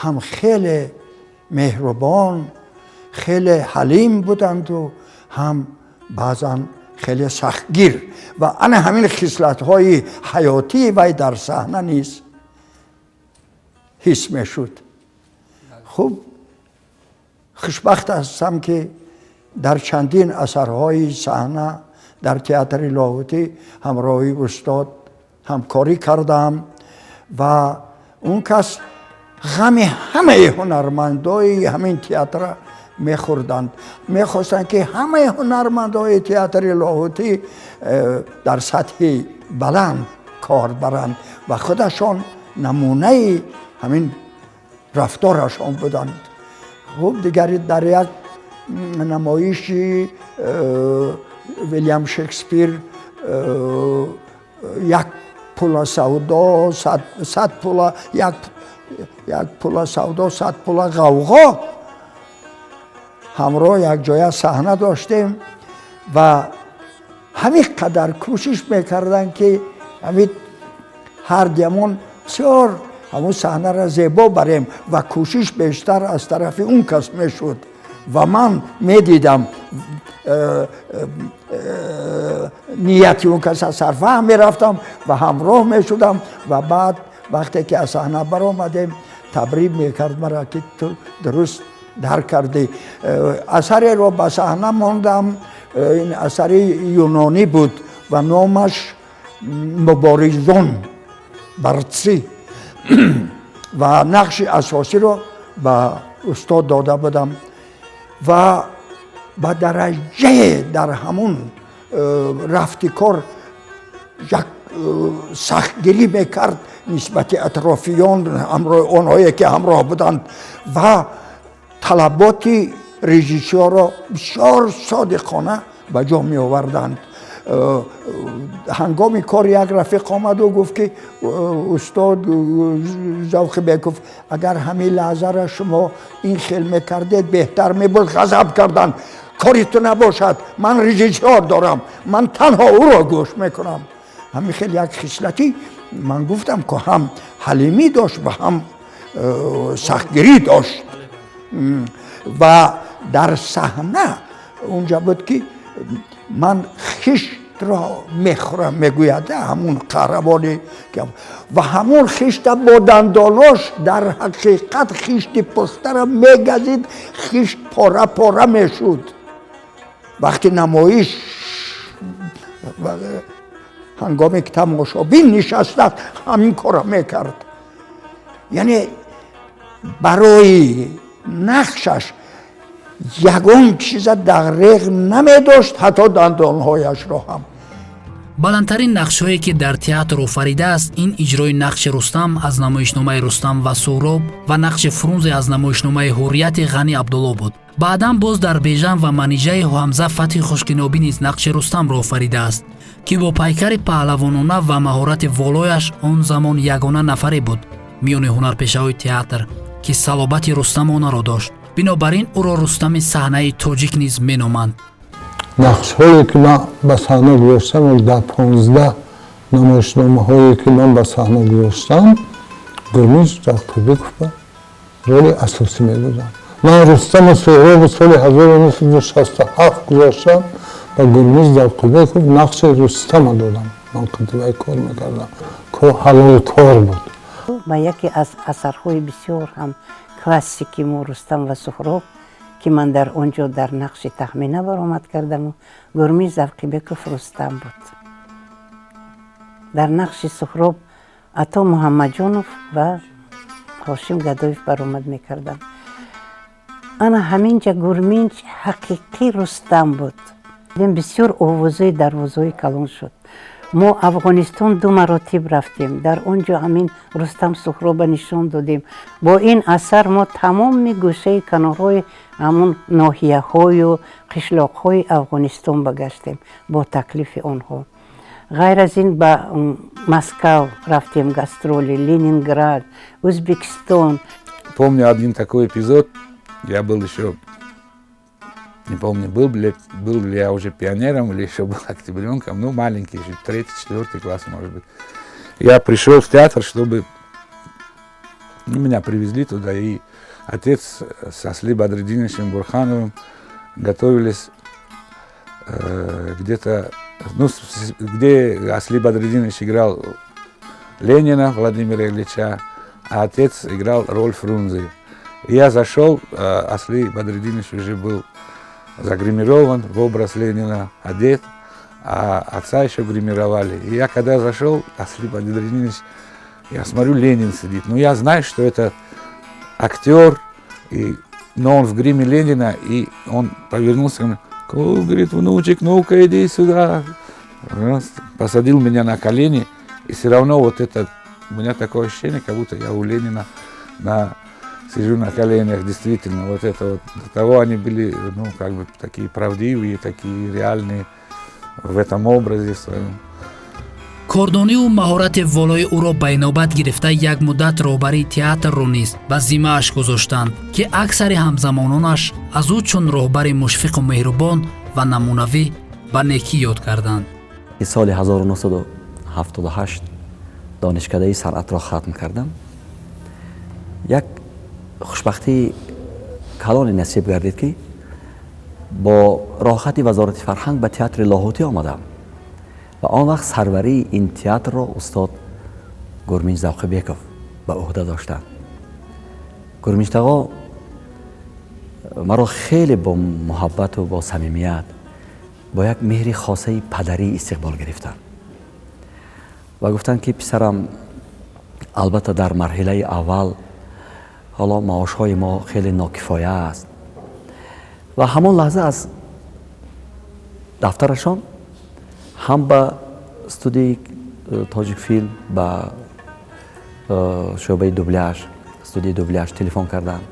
ҳам хеле меҳрубон, хеле ҳалим буданду ҳам баъзан хеле сахтгир, ва ана ҳамин хислатҳои ҳаётии вай дар саҳна низ ҳис мешуд. Хуб, хушбахт ҳастам, ки дар чандин асарҳои саҳна дар театри Лоҳутӣ ҳамроҳи устод ҳамкорӣ кардам ва он кас ғами ҳамаи ҳунармандои ҳамин театра мехӯрданд. Мехостанд, ки ҳамаи ҳунармандои театри Лоҳутӣ дар сатҳи баланд кор баранд ва худашон намунаи ҳамин рафторашон буданд. Хуб, дигари дар як намоиши Вилям Шекспир «Як пула савдо, 100 пула, як пула савдо, 100 пула ғавғо» ҳамроҳ якҷоя саҳна доштем ва ҳамин қадар кӯшиш мекарданд, ки ҳамин ҳардуямон бисёр ҳамун саҳнаро зебо барем, ва кӯшиш бештар аз тарафи он кас мешуд ва ман медидам, нияти он кас аз сарфаҳм мерафтам ва ҳамроҳ мешудам. Ва баъд вақте ки аз саҳна баромадем, табрик мекард мара, ки ту дуруст дарк кардӣ. Асареро ба саҳна мондам, ин асари юнонӣ буд ва номаш «Муборизон», «Борцы», ва нақши асосиро ба устод дода будам ва ба дараҷае дар ҳамун рафти кор як сахтгирӣ мекард нисбати атрофиён, онҳое ки ҳамроҳ буданд, ва талаботи режиссёрро бисёр содиқона ба ҷо меоварданд. Ҳангоми кор як рафиқ омаду гуфт, ки устод Завқибеков, агар ҳамин лаҳзара шумо ин хел мекардед, беҳтар мебуд. Ғазаб карданд: «Кори ту набошад, ман режиссёр дорам, ман танҳо ӯро гӯш мекунам». Ҳамин хел як хислатӣ, ман гуфтам, ки ҳам ҳалимӣ дошт ва ҳам сахтгирӣ дошт. Ва дар саҳна унҷа буд, ки «ман хиштро мехӯрам» мегӯяд ҳамун қаҳрамони, ва ҳамун хишта бо дандонош дар ҳақиқат хишти пухтара мегазид, хишт пора пора мешуд. Вақти намоиш, ҳангоме ки тамошобин нишастааст, ҳамин корро мекард. Яъне барои нақшаш ягон чиза дағреғ намедошт, ҳатто дандонҳояшро ҳам.
Баландтарин нақшҳое, ки дар театр офаридааст, ин иҷрои нақши Рустам аз намоишномаи «Рустам ва Суҳроб» ва нақши Фрунзе аз намоишномаи «Ҳуррияти» Ғанӣ Абдулло буд. Баъдан боз дар Бежан ва Манижаи Ҳамза Фатҳи Хушкинобӣ низ нақши Рустамро офаридааст, ки бо пайкари паҳлавонона ва маҳорати волояш он замон ягона нафаре буд миёни ҳунарпешаҳои театр, ки салобати рустамонаро дошт. Бинобар ин ӯро Рустами саҳнаи тоҷик низ меноманд.
Нақшҳое ки ман ба саҳна гузоштам, дар 15 намоишномаҳое ки ман ба саҳна гузоштам, Гурминҷ Завқибеков ба роли асосӣ мегузард. Ман Рустаму Суҳробу соли 1967 гузоштам ба Гурминҷ Завқибеков нақши Рустама додам. Ман қадимаи кор мекардам, ҳалолкор буд.
Ба яке аз асарҳои бисёр ҳам классики мо, Рустам ва Суҳроб, ки ман дар он ҷо дар нақши Таҳмина баромад кардаму Гурминҷ Завқибеков Рустам буд, дар нақши Суҳроб Ато Муҳаммадҷонов ва Ҳошим Гадоев баромад мекарданд. Ана ҳаминҷа Гурминҷ ҳақиқӣ Рустам буд. Бисёр овозаи дарвозаҳои калон шуд. Мо Афғонистон ду маротиб рафтем, дар он ҷо ҳамин Рустам Суҳроба нишон додем. Бо ин асар мо тамоми гӯшаи канорҳои ҳамун ноҳияҳою қишлоқҳои Афғонистон багаштем бо таклифи онҳо. Ғайр аз ин, ба Москав рафтем гастроли, Ленинград, Ӯзбекистон.
Помню один такой эпизод. Я был еще, не помню, был ли я уже пионером или еще был октябренком, ну, маленький еще, третий, четвертый класс, может быть. Я пришел в театр, чтобы... Ну, меня привезли туда, и отец с Асли Бадридиновичем Бурхановым готовились где-то, ну, где Асли Бадридинович играл Ленина Владимира Ильича, а отец играл роль Фрунзе. И я зашел, Асли Бадридинович уже был загримирован в образ Ленина, одет, а отца еще гримировали. И я когда зашел, Асли Бадридинович, я смотрю, Ленин сидит. Ну, я знаю, что это актер, но он в гриме Ленина, и он повернулся ко мне, говорит: «Внучек, ну-ка иди сюда». Раз, посадил меня на колени, и все равно вот это, у меня такое ощущение, как будто я у Ленина сижу на коленях, действительно, вот это вот, до того они были, ну, как бы такие правдивые, такие реальные в этом образе своем.
Кордониву маҳорати волои ӯро ба инобат гирифта, як муддат роҳбарии театрро низ ба зиммааш гузоштанд, ки аксари ҳамзамононаш аз ӯ чун роҳбари мушфиқу меҳрубон ва намунавӣ ба некӣ ёд карданд.
Соли 1978 донишкадаи санъатро хатм кардам. Як хушбахтии калоне насиб гардид, ки бо роҳхати Вазорати фарҳанг ба театри Лоҳутӣ омадам ва он вақт сарварии ин театрро устод Гурминҷ Завқибеков ба ӯҳда доштанд. Гурминҷ тағо маро хеле бо муҳаббату бо самимият, бо як меҳри хосаи падарӣ истиқбол гирифтанд ва гуфтанд, ки писарам, албатта, дар марҳилаи аввал ҳоло маошҳои мо хеле нокифоя аст. Ва ҳамон лаҳза аз дафтарашон ҳам ба студияи Тоҷикфилм, ба шӯъбаи дубляж, студияи дубляж телефон карданд,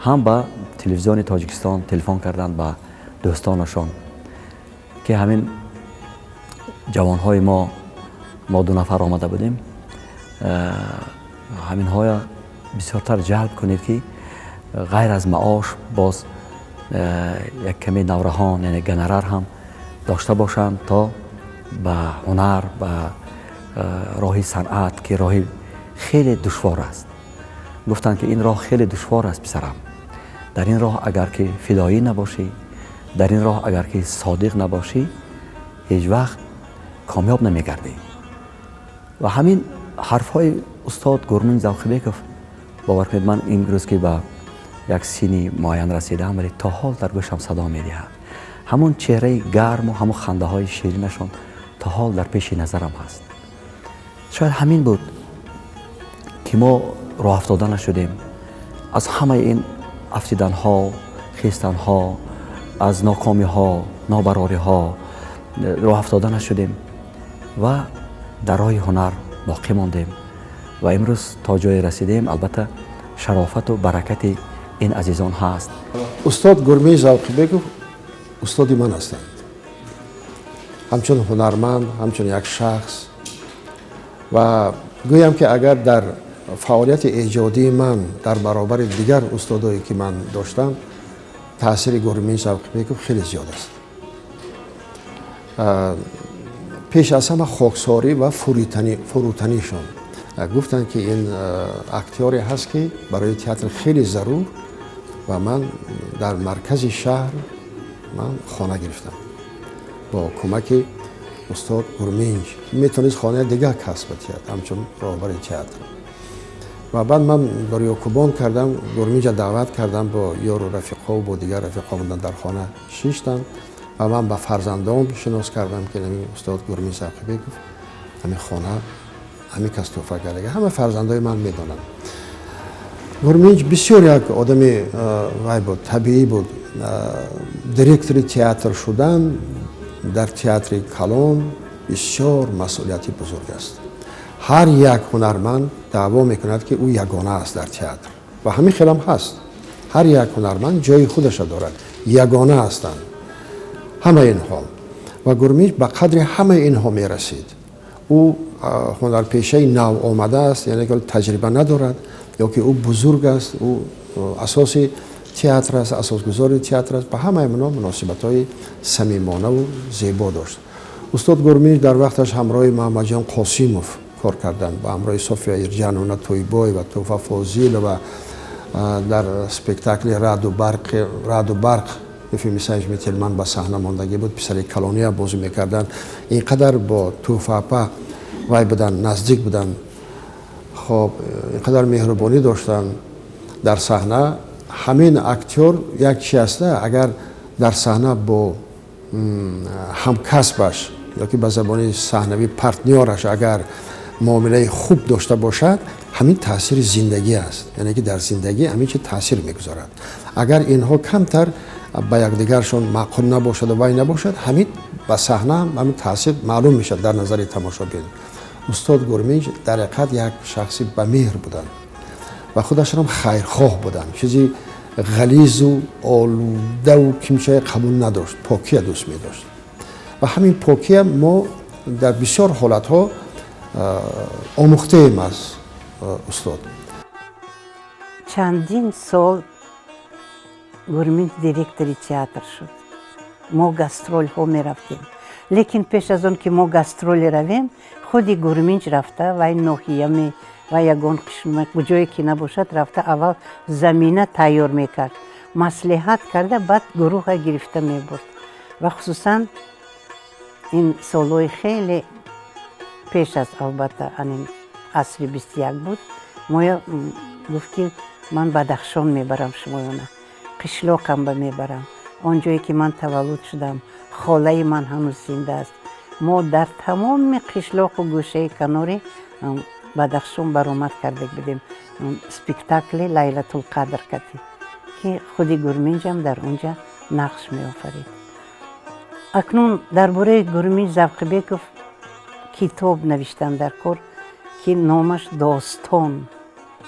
ҳам ба телевизиони Тоҷикистон телефон карданд, ба дӯстонашон, ки ҳамин ҷавонҳои мо, мо ду нафар омада будем, ҳаминҳоя бисёртар ҷалб кунед, ки ғайр аз маош боз як каме навраҳон, яъне гонорар ҳам дошта бошанд, то ба ҳунар, ба роҳи санъат, ки роҳи хеле душвор аст. Гуфтанд, ки ин роҳ хеле душвор аст, писарам, дар ин роҳ агар ки фидоӣ набошӣ, дар ин роҳ агар ки содиқ набошӣ, ҳеҷ вақт комёб намегардӣ. Ва ҳамин ҳарфҳои устод Гурмин Завқибеков, бовар кунед, ман имрӯз ки ба як синни муайян расидаам, вале то ҳол дар гӯшам садо медиҳад. Ҳамон чеҳраи гарму ҳамон хандаҳои ширинашон то ҳол дар пеши назарам ҳаст. Шояд ҳамин буд, ки мо роҳафтода нашудем аз ҳамаи ин афтиданҳо, хестанҳо, аз нокомиҳо, нобарориҳо роҳафтода нашудем ва дар роҳи ҳунар боқӣ мондем ва имрӯз то ҷое расидем. Албатта, шарофату баракати Ин азизон ҳаст.
Устод Гурминҷ Завқибеков устоди ман ҳастанд, ҳамчун ҳунарманд, ҳамчун як шахс. Ва гӯям, ки агар дар фаъолияти эҷодии ман дар баробари дигар устодое, ки ман доштам, таъсири Гурминҷ Завқибеков хеле зиёд аст. Пеш аз ҳама хоксорӣ ва фурӯтанишон. Гуфтанд, ки ин актёре ҳаст, ки барои театр хеле зарур. Ва ман дар маркази шаҳр ман хона гирифтам бо кӯмаки устод Гурминҷ. Метавонист хонаи дигар кас ба театр, ҳамчун роҳбари театр. Ва баъд ман Ёкубон кардам, Гурминҷа даъват кардам, бо ёру рафиқҳо, бо дигар рафиқҳо омадан, дар хона шиштам ва ман ба фарзандом шинос кардам, ки ҳамин устод Гурминҷ Завқибеков, ҳамин хона ҳамин кас тӯҳфа карда. Ҳама фарзандои ман медонанд. Гурминҷ бисёр як одами вай буд, табиӣ буд. Директори театр шудан дар театри калон бисёр масъулияти бузург аст. Ҳар як ҳунарманд даъво мекунад, ки ӯ ягона аст дар театр, ва ҳамин хелам ҳаст. Ҳар як ҳунарманд ҷои худаша дорад, ягона ҳастанд ҳамаи инҳо. Ва Гурминҷ ба қадри ҳамаи инҳо мерасид. Ӯ ҳунарпешаи нав омадааст, яъне ки таҷриба надорад, ё ки ӯ бузург аст, ӯ асоси театр аст, асосгузори театр аст, ба ҳамаи инҳо муносибатҳои самимонаву зебо дошт. Устод Гурминҷ дар вақташ ҳамроҳи Маҳаммадҷон Қосимов кор карданд, ба ҳамроҳи София Ирҷановна Тӯйбоева, Тӯҳфа Фозилова дар спектакли «Раъду барқ» Ефим Исаевич Мителман ба саҳна мондагӣ буд, писари калония бозӣ мекарданд. Ин қадар бо Тӯҳфаапа вай буданд, наздик буданд. Хоб, ин қадар меҳрубонӣ доштанд дар саҳна. Ҳамин актёр як чи аста, агар дар саҳна бо ҳамкасбаш ё ки ба забони саҳнавӣ партнёраш агар муомилаи хуб дошта бошад, ҳамин таъсири зиндагӣ аст, яъне ки дар зиндагӣ ҳамин чи таъсир мегузорад. Агар инҳо камтар ба якдигаршон маъқул набошаду вай набошад, ҳамин ба саҳна ҳамин таъсир маълум мешавад дар назари тамошобин. Устод Гурминҷ дар ҳақиқат як шахси ба меҳр буданд ва худашонам хайрхоҳ буданд. Чизи ғализу олудаву кимчае қабул надошт, покия дӯст медошт. Ва ҳамин покия мо дар бисёр ҳолатҳо омӯхтаем аз устод.
Чандин сол Гурминҷ директори театр шуд. Мо гастролҳо мерафтем, лекин пеш аз он ки мо гастроли равем, худи Гурминҷ рафта, вай ноҳияме ва ягон ҷое ки набошад, рафта, аввал замина тайёр мекард, маслиҳат карда, баъд гурӯҳа гирифта мебурд. Ва хусусан ин солҳои хеле пеш аз, албатта, анин асри 21 буд, моя гуфт, ки ман Бадахшон мебарам шумоёна, қишлоқам ба мебарам, он ҷое ки ман таваллуд шудам, холаи ман ҳанӯз зинда аст. Мо дар тамоми қишлоқу гӯшаи канори Бадахшон баромад карда будем, спектакли «Лайлатулқадр» кати, ки худи Гурминҷам дар он ҷа нақш меофарид. Акнун дар бораи Гурминҷ Завқибеков китоб навиштан дар кор, ки номаш «Достон»,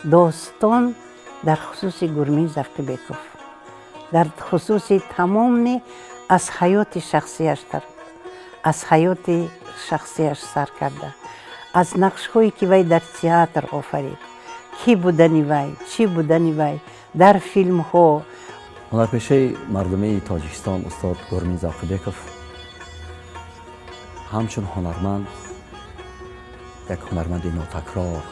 достон дар хусуси Гурминҷ Завқибеков, дар хусуси тамоми аз ҳаёти шахсияш, аз ҳаёти шахсияш сар карда, аз нақшҳое ки вай дар театр офарид, кӣ будани вай, чӣ будани вай дар филмҳо.
Ҳунарпешаи мардумии Тоҷикистон устод Гурминҷ Завқибеков ҳамчун ҳунарманд як ҳунарманди нотакрор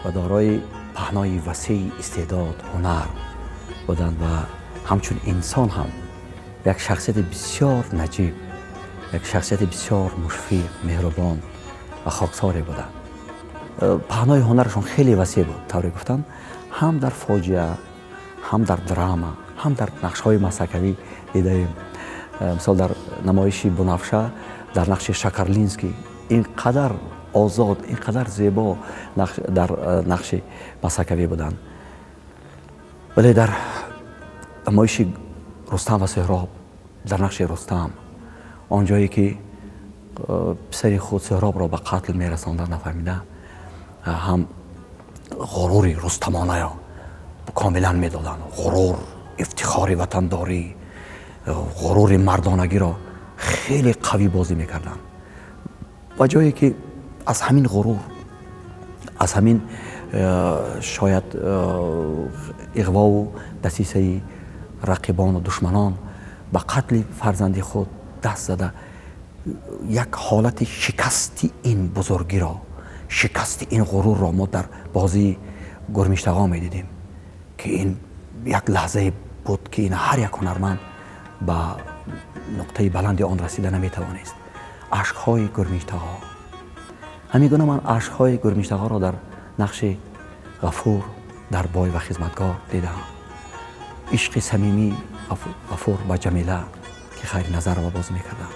ва дорои паҳнои васеи истеъдод, ҳунар буданд ва ҳамчун инсон ҳам як шахсияти бисёр наҷиб, як шахсияти бисёр мушфиқ, меҳрубон ва хоксоре буданд. Паҳнои ҳунарашон хеле васеъ буд. Тавре гуфтам, ҳам дар фоҷиа, ҳам дар драма, ҳам дар нақшҳои масхаракавӣ дидаем. Мисол, дар намоиши «Бунафша» дар нақши Шакарлинский ин қадар озод, ин қадар зебо дар нақши масхаракавӣ буданд. Вале дар намоиши «Рустам ва Суҳроб» дар нақши Рустам, он ҷое ки писари худ Суҳробро ба қатл мерасонда, нафаҳмида, ҳам ғурури рустамонаё дар Комилан медоданд ғурур, ифтихори ватандорӣ, ғурури мардонагиро хеле қавӣ бозӣ мекарданд. Ва ҷое ки аз ҳамин ғурур, аз ҳамин шояд иғвову дасисаи рақибону душманон ба қатли фарзанди худ даст зада, як ҳолати шикасти ин бузургиро, шикасти ин ғурурро мо дар бозии Гурмиштағо медидем, ки ин як лаҳзае буд, ки ин ҳар як ҳунарманд ба нуқтаи баланди он расида наметавонист. Ашкҳои Гурмиштағо. Ҳамин гуна ман ашкҳои Гурмиштағоро дар нақши Ғафур дар «Бой ва хизматгор» дидам. Ишқи самимии Ғафур ба Ҷамила, ки Хайри Назарова бозӣ мекардам,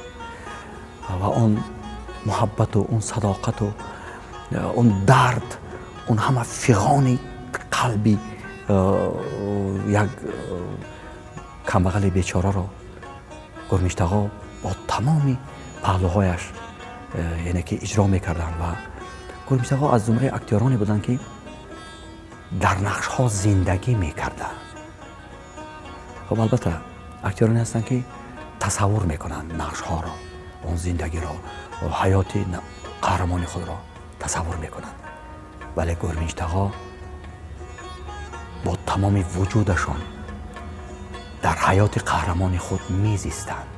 ва он муҳаббату он садоқату он дард, он ҳама фиғони қалби як камбағали бечораро Гурмиштағо бо тамоми паҳлӯҳояш, яъне ки иҷро мекарданд. Ва Гурмиштағо аз зумраи актёроне буданд, ки дар нақшҳо зиндагӣ мекарданд. Хуб, албатта, актёроне ҳастанд, ки тасаввур мекунанд нақшҳоро, он зиндагиро, ҳаёти қаҳрамони худро тасаввур мекунанд, вале Гурмиштағо бо тамоми вуҷудашон дар ҳаёти қаҳрамони худ мезистанд.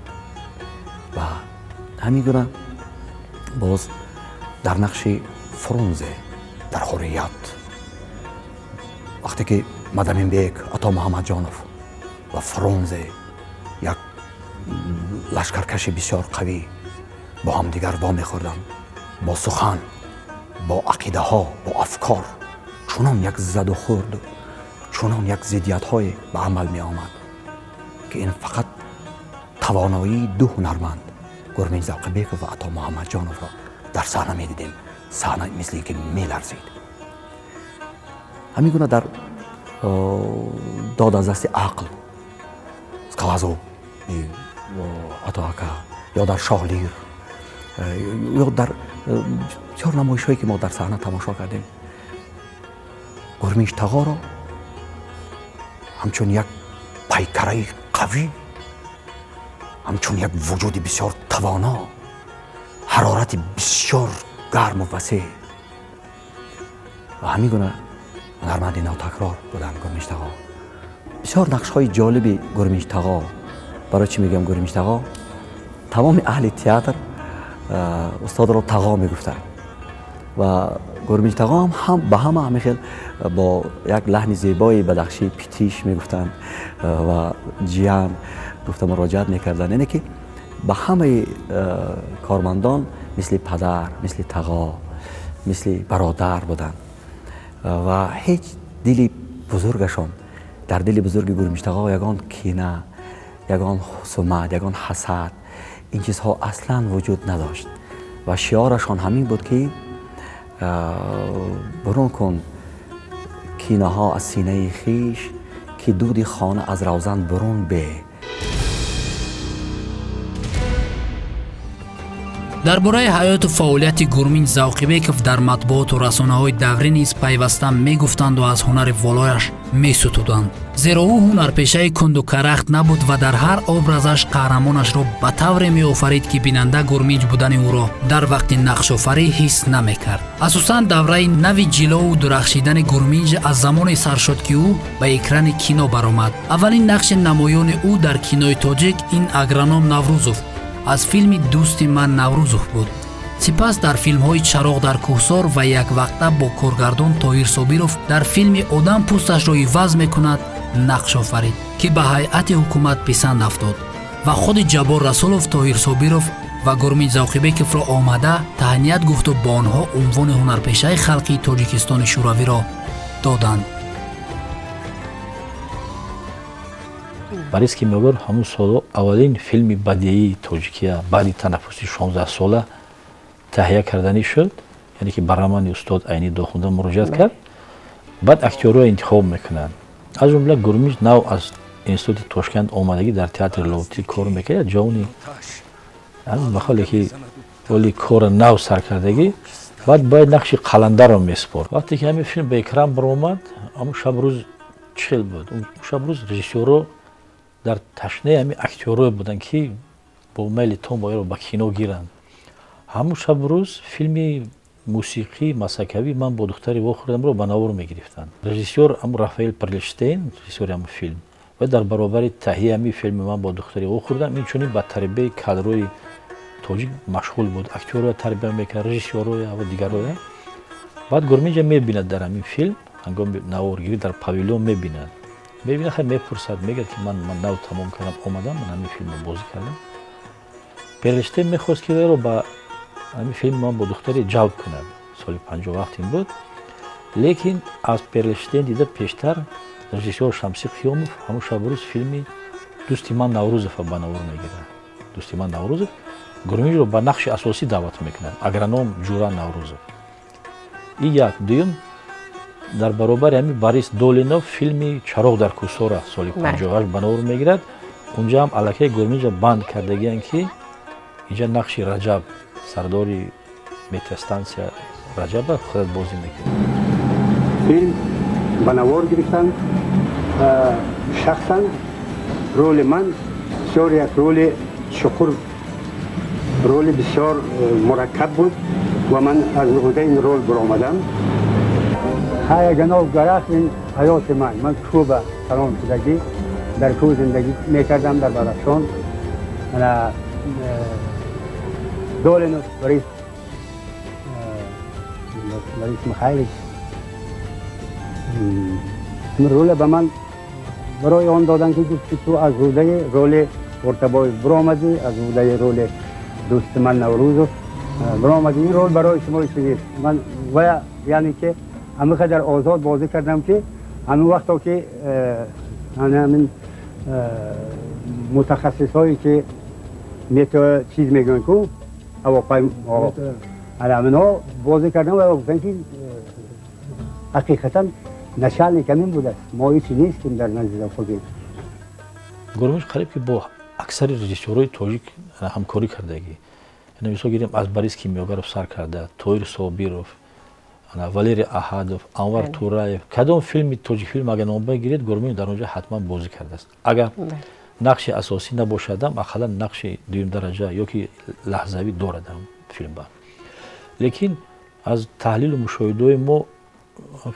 Ва ҳамин гуна боз дар нақши Фрунзе дар «Ҳуррият», вақте ки Мадаминбек, Ато Муҳаммадҷонов ва Фрунзе, як лашкаркаши бисёр қавӣ, бо ҳамдигар вомехӯрданд, бо сухан, бо ақидаҳо, бо афкор чунон як задухӯрду чунон як зиддиятҳое ба амал меомад, ки ин фақат тавоноии ду ҳунарманд, Гурмин Завқибеков ва Ато Муҳаммадҷоновро дар саҳна медидем. Саҳна мисли ин ки меларзид. Ҳамин гуна дар «Дод аз дасти ақл», Скалозуб Ато ака, ё дар «Шоҳ Лир», ё дар бисёр намоишҳое, ки мо дар саҳна тамошо кардем, Гурминҷтағоро ҳамчун як пайкараи қавӣ, ҳамчун як вуҷуди бисёр тавоно, ҳарорати бисёр гарму васеъ ва ҳамин гуна ҳунарманди нотакрор буданд Гурминҷтағо. Бисёр нақшҳои ҷолиби Гурминҷтағо. Барои чӣ мегӯям Гурминҷтағо? Тамоми аҳли театр устодро тағо мегуфтанд ва Гурминҷтағо ҳам ба ҳама ҳамин хел бо як лаҳни зебои бадахшӣ питиш мегуфтанд ва ҷиян гуфта муроҷиат мекарданд, яъне ки ба ҳамаи кормандон мисли падар, мисли тағо, мисли бародар буданд. Ва ҳеҷ дили бузургашон, дар дили бузурги Гурминҷтағо ягон кина, ягон хусумат, ягон ҳасад, ин чизҳо аслан вуҷуд надошт. Ва шиорашон ҳамин буд, ки бурун кун кинаҳо аз синаи хиш, ки дуди хона аз равзан бурун бе.
Дар бораи ҳаёту фаъолияти Гурминҷ Завқибеков дар матбуоту расонаҳои даврӣ низ пайваста мегуфтанду аз ҳунари волояш месутуданд, зеро ӯ ҳунарпешаи кунду карахт набуд ва дар ҳар образаш қаҳрамонашро ба тавре меофарид, ки бинанда Гурминҷ будани ӯро дар вақти нақшофарӣ ҳис намекард. Асосан давраи нави ҷилову дурахшидани Гурминҷ аз замоне сар шуд, ки ӯ ба экрани кино баромад. Аввалин нақши намоёни ӯ дар кинои тоҷик ин агроном Наврӯзов аз филми «Дӯсти ман Наврӯзов» буд. Сипас дар филмҳои «Чароғ дар кӯҳсор» ва яквақта бо коргардон Тоҳир Собиров дар филми «Одам пӯсташро иваз мекунад» нақш офарид, ки ба ҳайати ҳукумат писанд афтод ва худи Ҷаббор Расулов Тоҳир Собиров ва Гурминҷ Завқибековро омада таҳният гуфту бо онҳо унвони ҳунарпешаи халқии Тоҷикистони Шӯравиро доданд.
Борис Кимёгар ҳамун соло аввалин филми бадеии тоҷикия баъди танаффуси 16сола таҳия карданӣ шуд, яъне ки ба романи устод Айнӣ Дохунда муроҷиат кард. Баъд актёрро интихоб мекунанд, аз ҷумла Гурминҷ нав аз институти Тошканд омадагӣ, дар театри Лоҳутӣ кор мекард, ҷавони ба ҳоле ки оли кора нав сар кардагӣ. Баъд бояд нақши қаландарро месупорд. Вақте ки ҳамин филм ба экран баромад, ҳамун шаб рӯз чӣ хел буд? Он шабу рӯз режиссёрро дар ташнаи ҳамин актёрое буданд, ки бо майли том бояро ба кино гиранд. Ҳамун шабу рӯз филми мусиқии масакавӣ «Ман бо духтари вохӯрдамро ба навор мегирифтанд. Режиссёр ҳамун Рафаэл Перлштейн, режиссёри ҳамун филм, ва дар баробари таҳияи ҳамин филми «Ман бо духтари вохӯрдам» инчунин ба тарбияи кадрои тоҷик машғул буд, актёрро тарбия мекард, режиссёрроя ва дигарроя. Баъд Гурминҷа мебинад дар ҳамин филм, ҳангоми наворгирӣ дар павилон мебинад, хай мепурсад, мегӯяд, ки ман нав тамом кардам, омадам, ман ҳамин филмро бозӣ кардам. Перлштейн мехост, ки вайро ба ҳамин филм «Ман бо духтаре» ҷалб кунад. Соли 57 ин буд. Лекин аз Перлштейн дида пештар режиссёр Шамси Қиёмов ҳамун шабу рӯз филми «Дӯсти ман Наврӯзова» ба навор мегирад. «Дӯсти ман Наврӯзов». Гурминҷро ба нақши асосӣ даъват мекунад, агроном Ҷура Наврӯзов. И як. Дуюм, дар баробари ҳамин Борис Долинов филми «Чароғ дар кӯсора» соли 58 ба навор мегирад. Унҷа ҳам аллакай Гурминҷа банд кардагиянд, ки инҷа нақши Раҷаб, сардори метеостансия Раҷаба, худат бозӣ мекунад.
Филм ба навор гирифтанд. Шахсан роли ман бисёр як роли чуқур, роли бисёр мураккаб буд ва ман аз уҳдаи ин рол баромадам. Ҳаяганов гарах ин ҳаёти ман кӯба калон шудагӣ, дар кӯ зиндагӣ мекардам, дар Бадахшон. Долинов Борис, Борис Михайлович ин роля ба ман барои он доданд, ки гуфт, ки ту аз уҳдаи роли Ортабоев баромадӣ, аз уҳдаи роли дӯсти ман Наврӯзов баромадӣ, ин рол барои шумо чиз. Ман ва яъне ки ҳамин қадар озод бозӣ кардам, ки ҳамин вақто ки ҳамин мутахассисҳое ки мето чиз мегӯянд ку ҳавопаймо, ҳаминҳо бозӣ кардам ва гуфтанд, ки ҳақиқатан начальник ҳамин будааст, мо ҳечи нестем дар назди Завқобек.
Гурминҷ қариб ки бо аксари режиссёрҳои тоҷик ҳамкорӣ кардагӣ. Яъне мисол гирем, аз Борис Кимёгаров сар карда, Тоир Собиров, Валерий Аҳадов, Анвар Тураев. Кадом филми тоҷикфилм агар номбар гиред, Гурминҷ дар он ҷо ҳатман бозӣ кардааст. Агар нақши асосӣ набошадам, ақаллан нақши дуюмдараҷа ё ки лаҳзавӣ дорад филмба. Лекин аз таҳлилу мушоҳидаҳои мо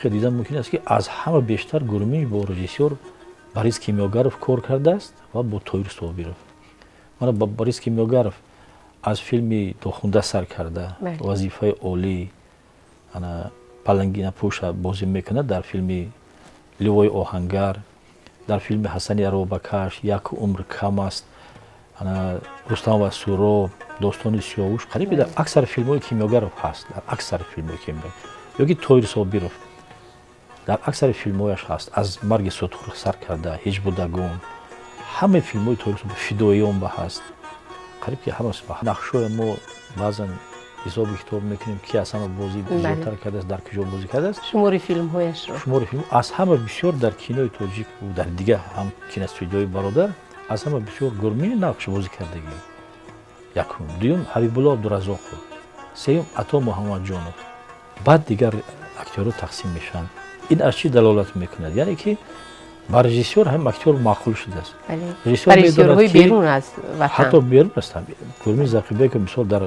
дидан мумкин аст, ки аз ҳама бештар Гурминҷ бо режиссёр Борис Кимёгаров кор кардааст ва бо Тоир Собиров. Мана Борис Кимёгаров аз филми «Дохунда» сар карда, «Вазифаи олӣ», ана Палангинапӯша бозӣ мекунад, дар филми «Ливои оҳангар», дар филми «Ҳасани аробакаш», «Як умр кам аст», ана «Рустам ва Суроб», «Достони Сиёвуш», қариб дар аксари филмҳои Кимёгаров ҳаст, дар аксари филмҳои Кимёгаров. Ёки Тоир Собиров дар аксари филмҳояш ҳаст, аз «Марги сотхур» сар карда, «Ҳеҷ будагон», ҳамаи филмҳои Тоир Собиров, «Фидоиён» ба ҳаст, қариб ки ҳамас. Нақшҳои мо баъзан ҳисобу китоб мекунем, ки аз ҳама бозӣ зиёдтар кардааст, дар куҷо бозӣ кардааст.
Шумори филмҳояшро.
Шумори филм аз ҳама бисёр дар кинои тоҷик, дар дигар ҳам киностудияҳои бародар аз ҳама бисёр Гурминҷ нақш бозӣ кардагӣ. Якум, дуюм Ҳабибулло Абдуразоқов, сеюм Ато Муҳаммадҷонов. Баъд дигар актёрҳо тақсим мешаванд. Ин аз чӣ далолат мекунад? Яъне ки ба режиссёр ҳам актёр маъқул шудааст.
Режиссёрҳои берун аз ватан,
ҳатто берун ҳастанд. Гурминҷ Зақибеков мисол дар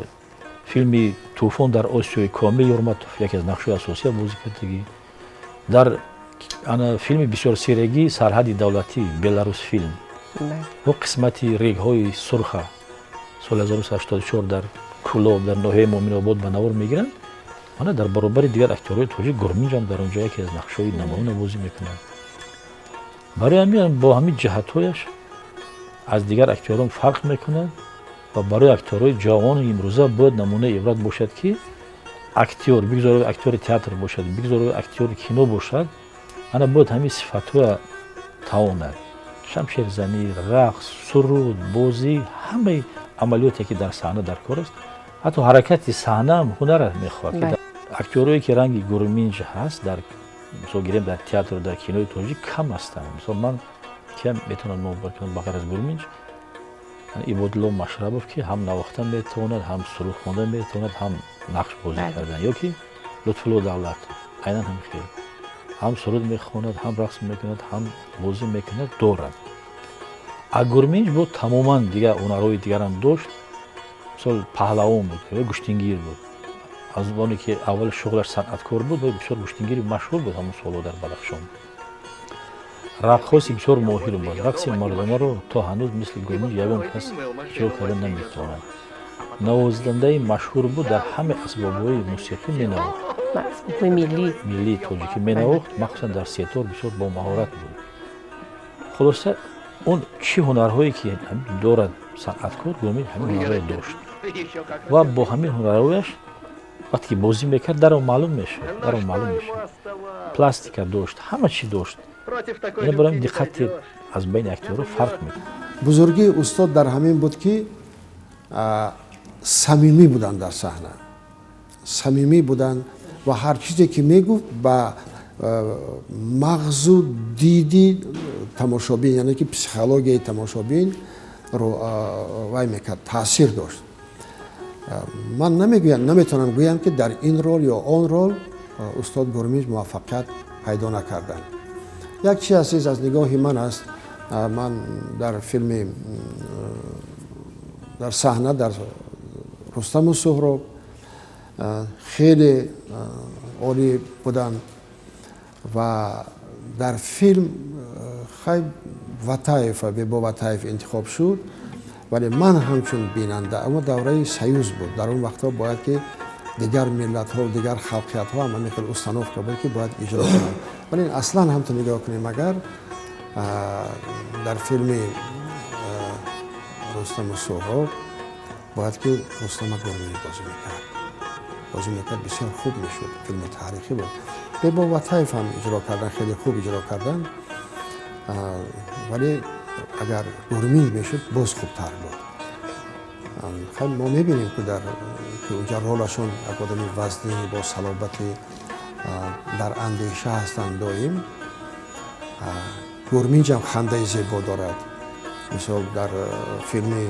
филми «Тӯфон дар Осиёи Комил» Юрматов яке аз нақшҳои асосия бозӣ кардагӣ. Дар ана филми бисёрсерагии «Сарҳади давлатӣ» Беларусфилм, бо қисмати «Регҳои сурха» соли 1984 дар Кӯлоб, дар ноҳияи Муъминобод ба навор мегиранд. Мана дар баробари дигар актёрҳои тоҷик Гурминҷам дар он ҷо яке аз нақшҳои намоёна бозӣ мекунад. Барои ҳамин бо ҳамин ҷиҳатҳояш аз дигар актёрон фарқ мекунад ва барои актёрҳои ҷавони имрӯза бояд намунаи ибрат бошад, ки актёр, бигзор актёри театр бошад, бигзор актёри кино бошад, ана бояд ҳамин сифатҳоя тавонад: шамшерзанӣ, рақс, суруд, бозӣ, ҳамаи амалиёте ки дар саҳна дар кор аст. Ҳатто ҳаракати саҳнаам ҳунара мехоҳад. Актёрое ки ранги Гурминҷ ҳаст, дар мисол гирем, дар театру дар кинои тоҷик кам ҳастанд. Мисол ман киам метавонам номбар кунам ба ғайр аз Гурминҷ? Ибодулло Машрабов, ки ҳам навохта метавонад, ҳам суруд хонда метавонад, ҳам нақш бозӣ кардан, ё ки Лутфулло Давлат, айнан ҳамин хел. Ҳам суруд мехонад, ҳам рақс мекунад, ҳам бозӣ мекунад, дорад. А Гурминҷ бо тамоман дигар ҳунарҳои дигарам дошт. Мисол, паҳлавон буд, гӯштингир буд. Аз оне ки аввал шуғлаш санъаткор буд, бисёр гӯштингири машҳур буд ҳамон солҳо дар Бадахшон. Раққоси бисёр моҳир буд. Рақси мардонаро то ҳанӯз мисли Гурминҷ ягон кас иҷро карда наметавонад. Навозандаи машҳур буд, дар ҳама асбобҳои мусиқӣ менавохт.
Асбобҳои миллӣ.
Миллии тоҷикӣ менавохт, махсусан дар сетор бисёр бомаҳорат буд. Хулоса, он чӣ ҳунарҳое ки дорад санъаткор, Гурминҷ ҳамин ҳунарҳое дошт. Ва бо ҳамин ҳунарҳояш вақте ки бозӣ мекард, даро маълум мешуд, даро маълум мешуд. Пластика дошт, ҳама чӣ дошт. Ина барои диққати аз байни актёрҳо фарқ мекунад.
Бузургии устод дар ҳамин буд, ки самимӣ буданд дар саҳна, самимӣ буданд ва ҳар чизе ки мегуфт, ба мағзу диди тамошобин, яъне ки психологияи тамошобинро вай мекард, таъсир дошт. Ман намегӯям, наметавонам гӯям, ки дар ин рол ё он рол устод Гурминҷ муваффақият пайдо накарданд. Як чиз азиз аз нигоҳи ман аст: ман дар филми, дар саҳна дар Рустаму Суҳроб хеле олӣ буданд ва дар филм хай Ватаев, Бебо Ватаев интихоб шуд, вале ман ҳамчун бинанда, аммо давраи Союз буд, дар он вақтҳо бояд ки дигар миллатҳо, дигар халқиятҳо ҳам ҳамин хел установка буд, ки бояд иҷро кунанд. Вале аслан ҳамту нигоҳ кунем, агар дар филми Рустаму Суҳроб бояд ки Рустама Гурминҷ бозӣ мекард, бисёр хуб мешуд. Филми таърихӣ буд. Бебо Ватаев ҳам иҷро кардан, хеле хуб иҷро кардан, вале агар Гурминҷ мешуд, боз хубтар буд. Хай, мо мебинем, ки дар ки унҷа ролашон як одами вазнин, бо салобати, дар андеша ҳастанд доим. Гурминҷам хандаи зебо дорад. Мисол, дар филми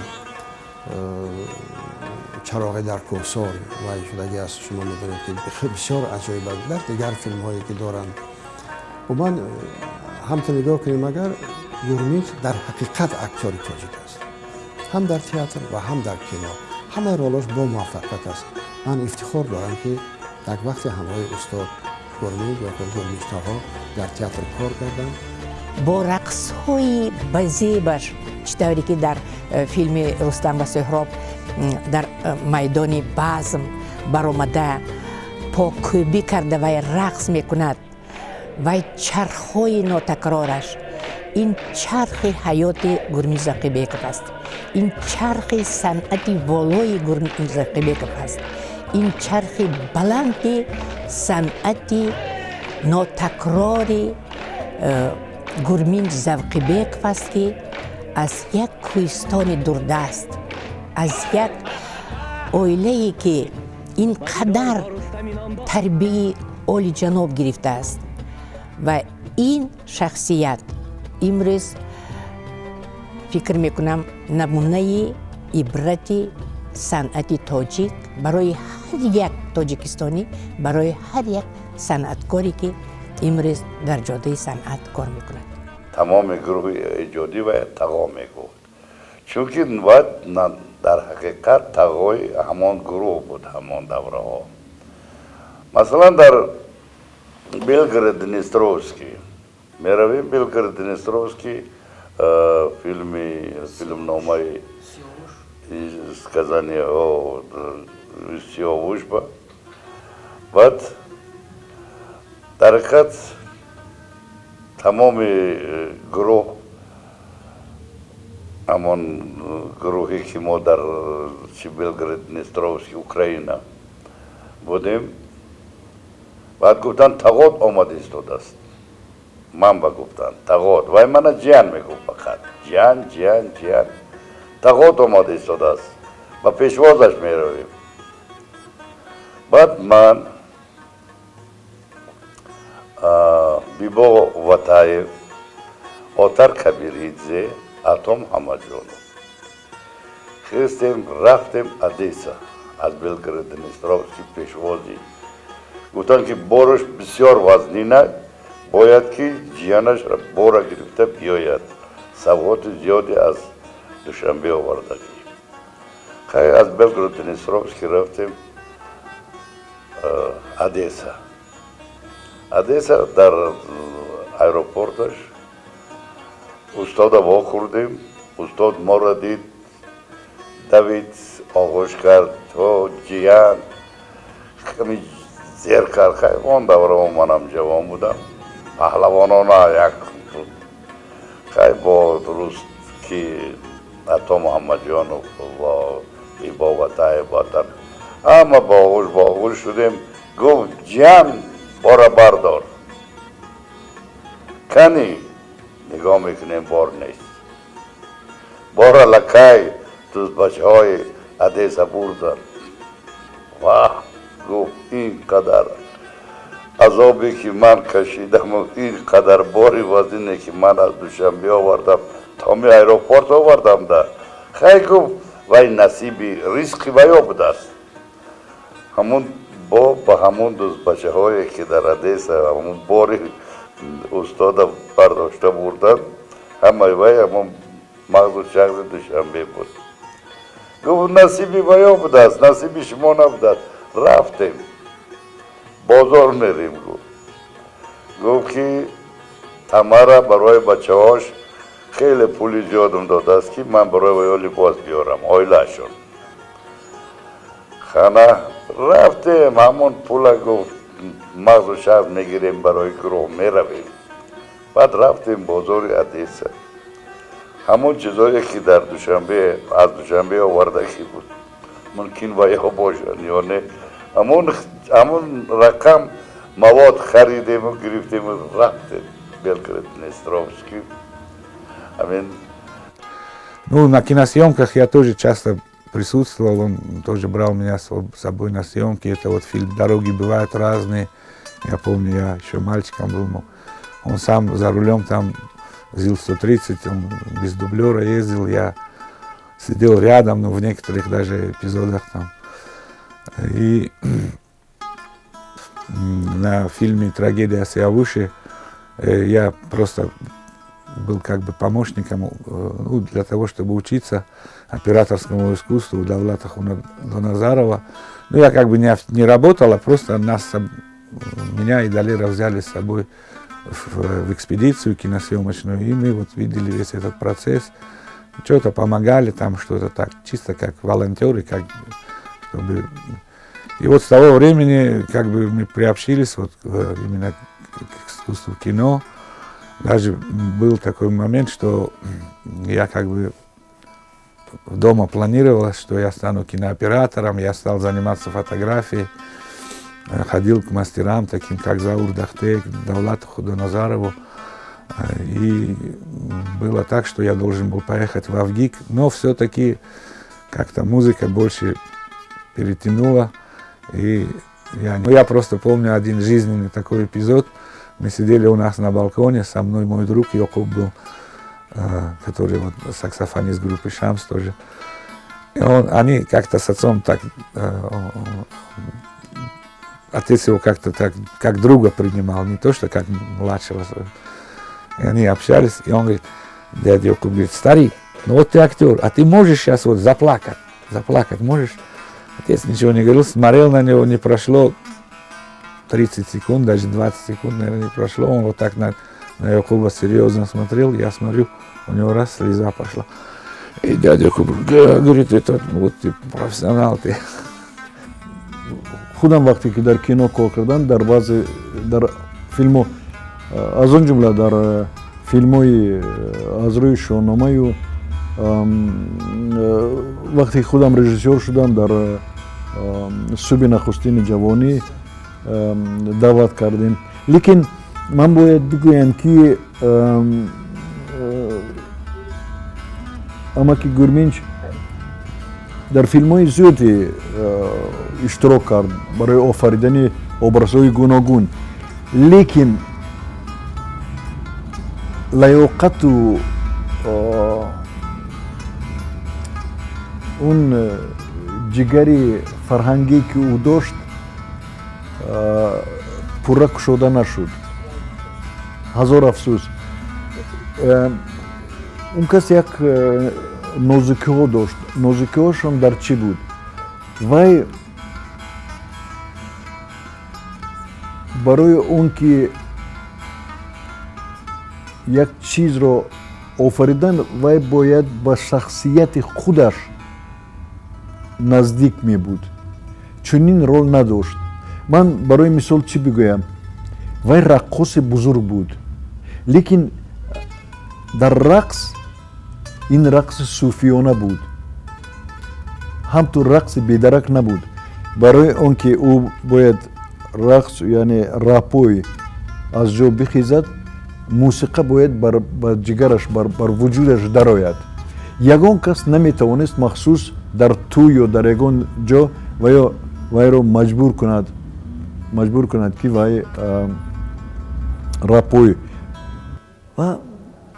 Чароғе дар кӯҳсор вай шудагӣ аст, шумо медонед, ки бисёр аҷоиб аст. Дар дигар филмҳое ки доранд, умуман ҳамто нигоҳ кунем, агар Гурминҷ дар ҳақиқат актёри тоҷик аст, ҳам дар театр ва ҳам дар кино ҳамаи ролош бо муваффақият аст. Ман ифтихор дорам, ки як вақте ҳамроҳи устод Гурминҷ ё Гурминҷтоҳо дар театр кор кардам.
Бо рақсҳои базебаш, чӣ тавре ки дар филми Рустам ва Суҳроб дар майдони базм баромада, покӯбӣ карда вай рақс мекунад, вай чархҳои нотакрораш, ин чархи ҳаёти Гурминҷ Завқибеков аст, ин чархи санъати волои Гурминҷ Завқибеков аст, ин чархи баланди санъати нотакрори Гурминҷ Завқибеков аст, ки аз як кӯҳистони дурдаст, аз як оилае ки ин қадар тарбияи олиҷаноб гирифтааст, ва ин шахсият имрӯз, фикр мекунам, намунаи ибрати санъати тоҷик барои ҳар як тоҷикистонӣ, барои ҳар як санъаткоре, ки имрӯз дар ҷодаи санъат кор мекунад.
Тамоми гурӯҳи эҷодӣ ва тағо мегуфт, чунки бояд дар ҳақиқат тағои ҳамон гурӯҳ буд ҳамон давраҳо. Масалан, дар Белгород Днестровский меравем, Белгород Днестровский, филми, филмномаи сказани Сиёвушба. Баъд дар ҳақиқат тамоми гурӯҳ, ҳамон гурӯҳе ки мо дар чи Белгород Днестровский, Украина будем, баъд гуфтанд, тағот омада истодааст. Ман ба гуфтанд тағот, вай мана ҷиян мегуфт, фақат ҷиян, ҷиян, ҷиян. Тағот омада истодааст, ба пешвозаш меравем. Баъд ман, Бибо Ватаев, Отар Кабиридзе, Атом Ҳамаҷонов хестем, рафтем Одесса, аз Белгород Днестровский пешвозӣ. Гуфтанд, ки борш бисёр вазнина, Бояд ки ҷиянашро бора гирифта биёяд. Савғоти зиёде аз Душанбе овардагӣ. Хай, аз Белгород Днестровский рафтем Одесса. Одесса дар аэропорташ устода вохӯрдем. Устод моро дид, давид, оғӯш кард, то ҷиян ками зер кард. Хай, он даврао манам ҷавон будам, паҳлавонона як хай бо дуруст ки Ато Муҳаммадҷонов ва Бибо Ватаев батар ҳама ба оғӯш шудем. Гуфт: «Ҷиян, бора бардор». Кани нигоҳ мекунем, бор нест. Бора лакай дӯстбачаҳои Одесса бурданд. Ваҳ, гуфт, ин қадар азобе ки ман кашидаму ин қадар бори вазине ки ман аз Душанбе овардам, то ми аэропорт овардам да. Хай, гуфт, вай насиби ризқи ваё будааст. Ҳамун бо ба ҳамун дӯстбачаҳое ки дар Одесса ҳамун бори устода бардошта бурданд, ҳамаи вай ҳамун мағзу шахси Душанбе буд. Гуфт: «Насиби ваё будааст, насиби шумо набудааст». Рафтем, бозор мерем, гуфт ки Тамара барои бачаҳош хеле пули зиёдам додааст, ки ман барои ваё либос биёрам, оилаашон. Хана, рафтем, ҳамон пула, гуфт, мағзу шахс мегирем, барои гурӯҳ меравем. Баъд рафтем бозори Одесса, ҳамон чизое ки дар Душанбе, аз Душанбе овардагӣ буд, мумкин ваё бошанд ё не, ҳамон рақам мавод харидему гирифтему рафтем Белгород Днестровский ҳамин.
Ну, на киносъемках я тоже часто присутствовал, он тоже брал меня с собой на съемки. Это вот фильм «Дороги бывают разные». Я помню, я еще мальчиком был, но он сам за рулем там ЗИЛ-130, он без дублера ездил, я сидел рядом, ну, в некоторых даже эпизодах там. И на фильме «Трагедия Сиявуши» я просто был как бы помощником, ну, для того, чтобы учиться операторскому искусству у Давлата Худоназарова. Ну, я как бы не работал, а просто меня и Далера взяли с собой в экспедицию киносъемочную, и мы вот видели весь этот процесс, что-то помогали там, что-то так, чисто как волонтеры, как, чтобы. И вот с того времени как бы мы приобщились вот именно к искусству кино. Даже был такой момент, что я как бы дома планировалось, что я стану кинооператором, я стал заниматься фотографией, ходил к мастерам, таким как Заур Дахте, Давлату Худоназарову. И было так, что я должен был поехать в ВГИК, но все-таки как-то музыка больше перетянула. И я, ну, я просто помню один жизненный такой эпизод. Мы сидели у нас на балконе, со мной мой друг Йокуб был, который вот саксофонист группы «Шамс» тоже. И они как-то с отцом так, отец его как-то так, как друга принимал, не то что как младшего. И они общались, и он говорит, дядя Йокуб говорит: «Старик, ну вот ты актер, а ты можешь сейчас вот заплакать, заплакать можешь?» Отец ничего не говорил, смотрел на него, не прошло 30 секунд, даже 20 секунд, наверное, не прошло. Он вот так на Якуба серьезно смотрел, я смотрю, у него раз, слеза пошла. И дядя Якуб говорит: «Это вот ты профессионал, ты».
Худам вақте ки дар кино кор кардам, дар баъзе дар филмҳо, аз он ҷумла дар филмҳои аз рӯи Шоҳномаю, вақте ки худам режиссёр шудам, дар субҳи нахустини ҷавонӣ даъват кардем. Лекин ман бояд бигӯям, ки амаки Гурминч дар филмҳои зиёде иштирок кард барои офаридани образҳои гуногун, лекин лаёқату он ҷигари фарҳангӣ, ки ӯ дошт, пурра кушода нашуд. Ҳазор афсӯс, он кас як нозукиҳо дошт. Нозукиҳошон дар чӣ буд? Вай барои он ки як чизро офаридан, вай бояд ба шахсияти худаш наздик мебуд. Чунин рол надошт. Ман барои мисол чӣ бигӯям? Вай раққоси бузург буд, лекин дар рақс ин рақси суфиёна буд, ҳамту рақси бедарак набуд. Барои он ки ӯ бояд рақс, яъне рапой аз ҷо бихезад, мусиқа бояд ба ҷигараш, бар вуҷудаш дарояд. Ягон кас наметавонист махсус дар тӯй ё дар ягон ҷо ва ё вайро маҷбур кунад, ки вай рапой.
Ва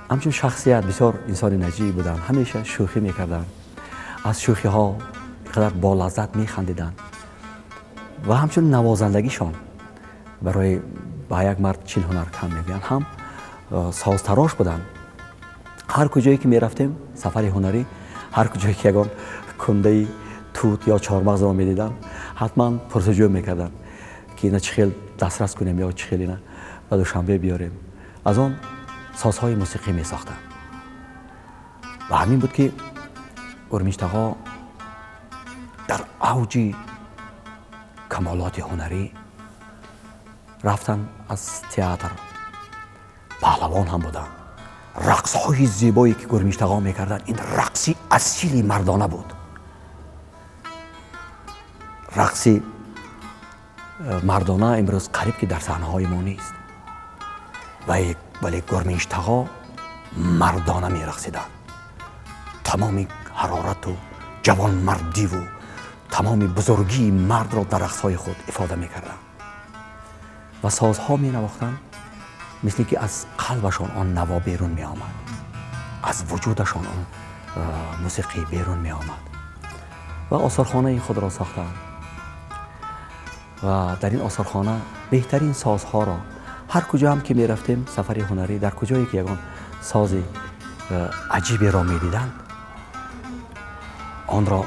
ҳамчун шахсият бисёр инсони наҷиб буданд, ҳамеша шӯхӣ мекарданд, аз шӯхиҳо инқадар болаззат механдиданд ва ҳамчун навозандагишон барои ба як мард 40 ҳунар кам мегӯянд, ҳам созтарош буданд. Ҳар куҷое ки мерафтем сафари ҳунарӣ, ҳар куҷое ки ягон кундаи тут ё чормағзро медиданд, ҳатман пурсуҷӯ мекарданд, ки ина чӣ хел дастрас кунем ё чӣ хел ина ба Душанбе биёрем. Аз он созҳои мусиқӣ месохтанд. Ва ҳамин буд, ки Гурминҷтағо дар авҷи камолоти ҳунарӣ рафтанд аз театр. Паҳлавон ҳам буданд. Рақсҳои зебое ки Гурминҷтағо мекарданд, ин рақси асили мардона буд. Рақси мардона имрӯз қариб ки дар саҳнаҳои мо нест, вале Гурминҷтағо мардона мерақсиданд. Тамоми ҳарорату ҷавонмардиву тамоми бузургии мардро дар рақсҳои худ ифода мекарданд ва созҳо менавохтанд, мисли ки аз қалбашон он наво берун меомад, аз вуҷудашон он мусиқӣ берун меомад. Ва осорхонаи худро сохтанд ва дар ин осорхона беҳтарин созҳоро ҳар куҷо ҳам ки мерафтем сафари ҳунарӣ, дар куҷое ки ягон сози аҷиберо медиданд, онро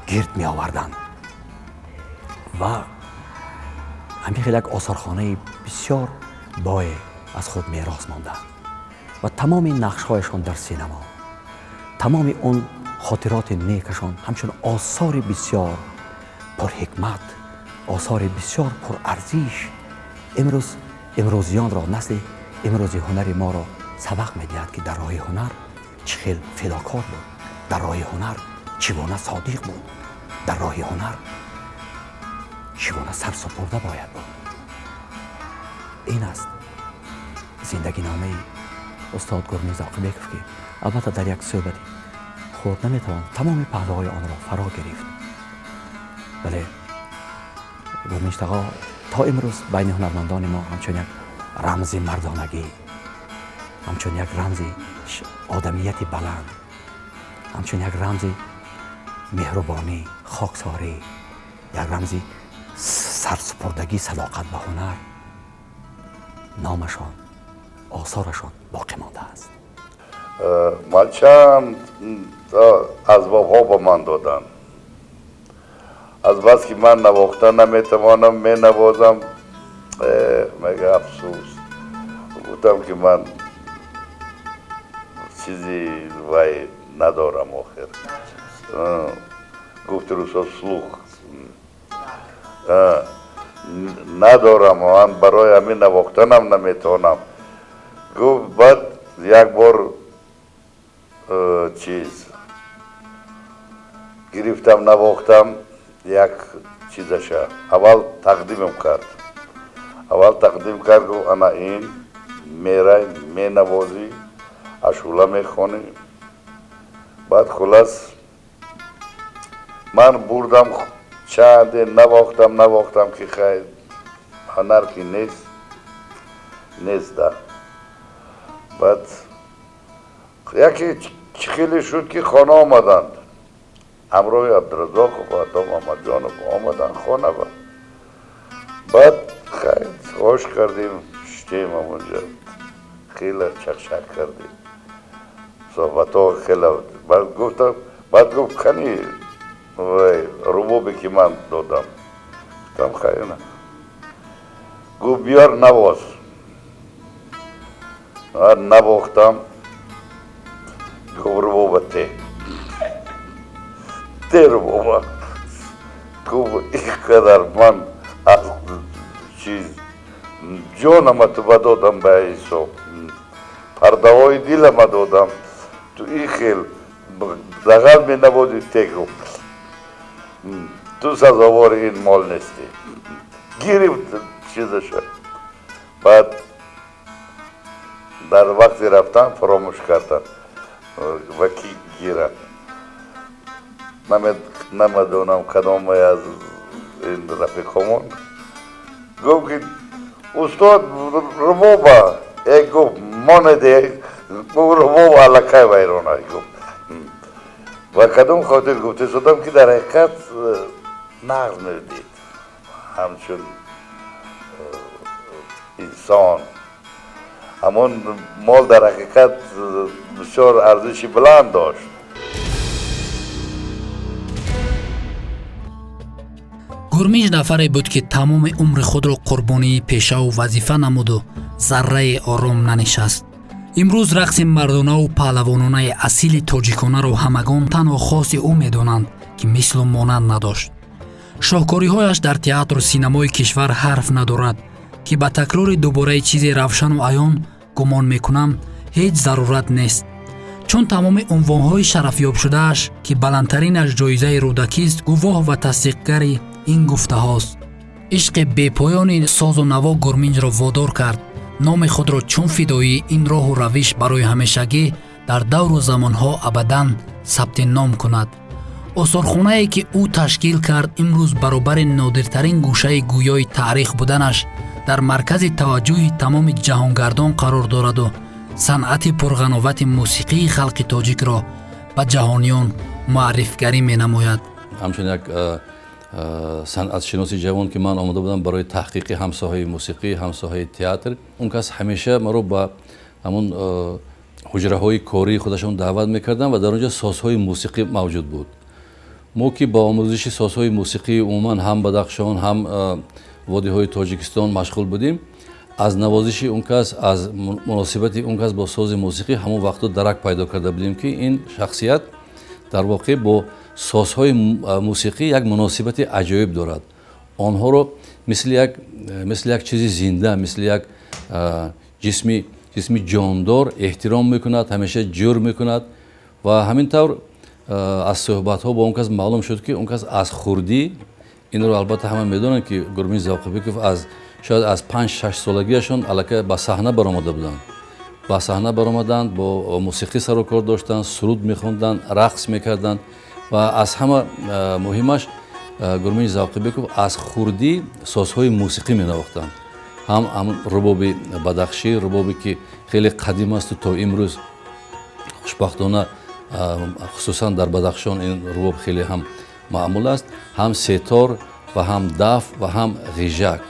гирд меоварданд ва ҳамин хел як осорхонаи бисёр бое аз худ мерос монданд. Ва тамоми нақшҳояшон дар синамо, тамоми он хотироти некашон ҳамчун осори бисёр пурҳикмат, осори бисёр пурарзиш имрӯз имрӯзиёнро, насли имрӯзи ҳунари моро сабақ медиҳад, ки дар роҳи ҳунар чӣ хел фидокор буд, дар роҳи ҳунар чӣ гуна содиқ буд, дар роҳи ҳунар чӣ гуна сарсупурда бояд буд. Ин аст зиндагиномаи устод Гурмин Завқибеков, ки албатта дар як суҳбати хурд наметавон тамоми паҳлӯҳои онро фаро гирифт, вале Гурминҷтағо то имрӯз байни ҳунармандони мо ҳамчун як рамзи мардонагӣ, ҳамчун як рамзи одамияти баланд, ҳамчун як рамзи меҳрубонӣ, хоксорӣ, як рамзи сарсупурдагӣ, садоқат ба ҳунар номашон, осорашон боқӣ мондааст.
Ман чанд асбобҳо ба ман доданд. Азбаски ман навохта наметавонам, менавозам, мега афсӯс. Гуфтам, ки ман чизи вай надорам. Охир гуфти русо, слух надорам, ман барои ҳамин навохтанам наметавонам, гуфт. Баъд як бор чиз гирифтам, навохтам як чизаша. Аввал тақдимам кард, аввал тақдим кард, гуфт: «Ана ин мерай, менавозӣ, ашула мехонӣ». Баъд хулас ман бурдам, чанде навохтам, навохтам, ки хайр, ҳунар ки нест, нест да. Баъд яке чӣ хеле шуд, ки хона омаданд, ҳамроҳи Абдуразоқов ва Ато Муҳаммадҷонов омаданд хона. Баъд хайр, ош кардем, шиштем ҳамонҷа. Хеле чақчақ кардем, суҳбатҳо хеле. Баъд гуфтам, баъд гуфт: «Кани рубобе, ки ман додам?» Гуфтам: «Хайр». Гуфт: «Биёр, навоз». Навохтам. Гуфт: «Рубоба те, те рубоба». Гуфт: «Ин қадар ман аз чиз ҷонама ту ба додам, ба ҳисоб пардаҳои дилама додам, ту ин хел дағал менавозӣ, те». Гуфт: «Ту сазовори ин мол нестӣ». Гирифт чизаша. Баъд дар вақти рафтан фаромӯш кардам ва ки гирад, намедонам кадоме аз ин рафиқомон гуфт, ки: «Устод, рубоба». Э, гуфт, монеде, рубоба аллакай вайрона, гуфт. Ва кадом хотир гуфта шудам, ки дар ҳақиқат нағз медид ҳамчун инсон. Ҳамон мол дар ҳақиқат бисёр арзиши баланд дошт.
Гурминҷ нафаре буд, ки тамоми умри худро қурбонии пешаву вазифа намуду заррае ором нанишаст. Имрӯз рақси мардонаву паҳлавононаи асили тоҷиконаро ҳамагон танҳо хоси ӯ медонанд, ки мислу монанд надошт. Шоҳкориҳояш дар театру синамои кишвар ҳарф надорад, ки ба такрори дубораи чизи равшану аён, гумон мекунам, ҳеҷ зарурат нест, чун тамоми унвонҳои шарафёбшудааш, ки баландтаринаш ҷоизаи Рӯдакист, гувоҳ ва тасдиқгари ин гуфтаҳост. Ишқи бепоёни созу наво Гурминҷро водор кард номи худро чун фидоии ин роҳу равиш барои ҳамешагӣ дар давру замонҳо абадан сабти ном кунад. Осорхонае, ки ӯ ташкил кард, имрӯз баробари нодиртарин гӯшаи гӯёи таърих буданаш дар маркази таваҷҷӯҳи тамоми ҷаҳонгардон қарор дораду санъати пурғановати мусиқии халқи тоҷикро ба ҷаҳониён муаррифгарӣ менамояд.
Ҳамчун як санъатшиноси ҷавон, ки ман омода будам барои таҳқиқи ҳам соҳаи мусиқӣ, ҳам соҳаи театр, он кас ҳамеша маро ба ҳамон ҳуҷраҳои кории худашон даъват мекарданд ва дар он ҷо созҳои мусиқӣ мавҷуд буд. Мо ки ба омӯзиши созҳои мусиқии умуман ҳам Бадахшон, ҳам водиҳои Тоҷикистон машғул будем, аз навозиши он кас, аз муносибати он кас бо сози мусиқӣ ҳамон вақтҳо дарак пайдо карда будем, ки ин шахсият дар воқеъ бо созҳои мусиқӣ як муносибати аҷоиб дорад. Онҳоро мисли як чизи зинда, мисли як ҷисми ҷондор эҳтиром мекунад, ҳамеша ҷӯр мекунад. Ва ҳамин тавр аз суҳбатҳо бо он кас маълум шуд, ки он кас аз хурдӣ, инро албатта ҳама медонанд, ки Гурминҷ Завқибеков аз шояд аз 5-6 солагиашон аллакай ба саҳна баромада буданд, ба саҳна баромаданд, бо мусиқӣ сарукор доштанд, суруд мехонданд, рақс мекарданд. Ва аз ҳама муҳимаш, Гурминҷ Завқибеков аз хурдӣ созҳои мусиқӣ менавохтанд, ҳам рубоби бадахшӣ, рубобе ки хеле қадим асту то имрӯз хушбахтона хусусан дар Бадахшон ин рубоб хеле ҳам маъмул аст, ҳам сетор ва ҳам даф ва ҳам ғижак.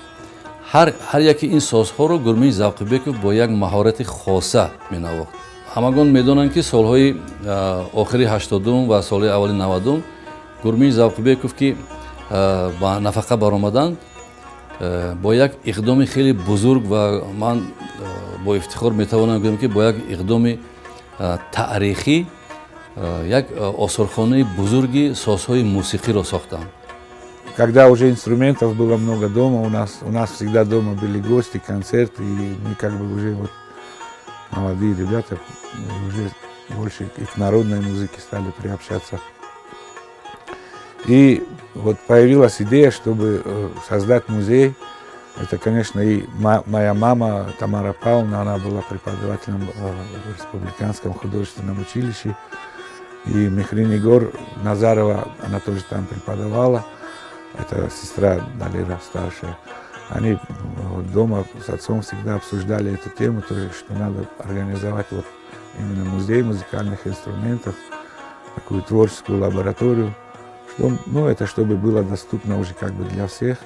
Ҳар яке ин созҳоро Гурминҷ Завқибеков бо як маҳорати хоса менавохт. Ҳамагон медонанд, ки солҳои охири 80-ум ва солҳои аввали 90-ум Гурминҷ Завқибеков, ки ба нафақа баромаданд, бо як иқдоми хеле бузург ва ман бо ифтихор метавонам гӯям, ки бо як иқдоми таърихӣ як осорхонаи бузурги созҳои мусиқиро сохтанд.
Когда уже инструментов было много дома, у нас всегда дома были гости, концерты, и мы как бы уже вот молодые ребята уже больше и к народной музыке стали приобщаться. И вот появилась идея, чтобы создать музей. Это, конечно, и моя мама Тамара Павловна, она была преподавателем в Республиканском художественном училище. И Мехринигор Назарова, она тоже там преподавала. Это сестра Далера старшая. Они дома с отцом всегда обсуждали эту тему, тоже, что надо организовать вот именно музей музыкальных инструментов, такую творческую лабораторию, что, ну, это чтобы было доступно уже как бы для всех.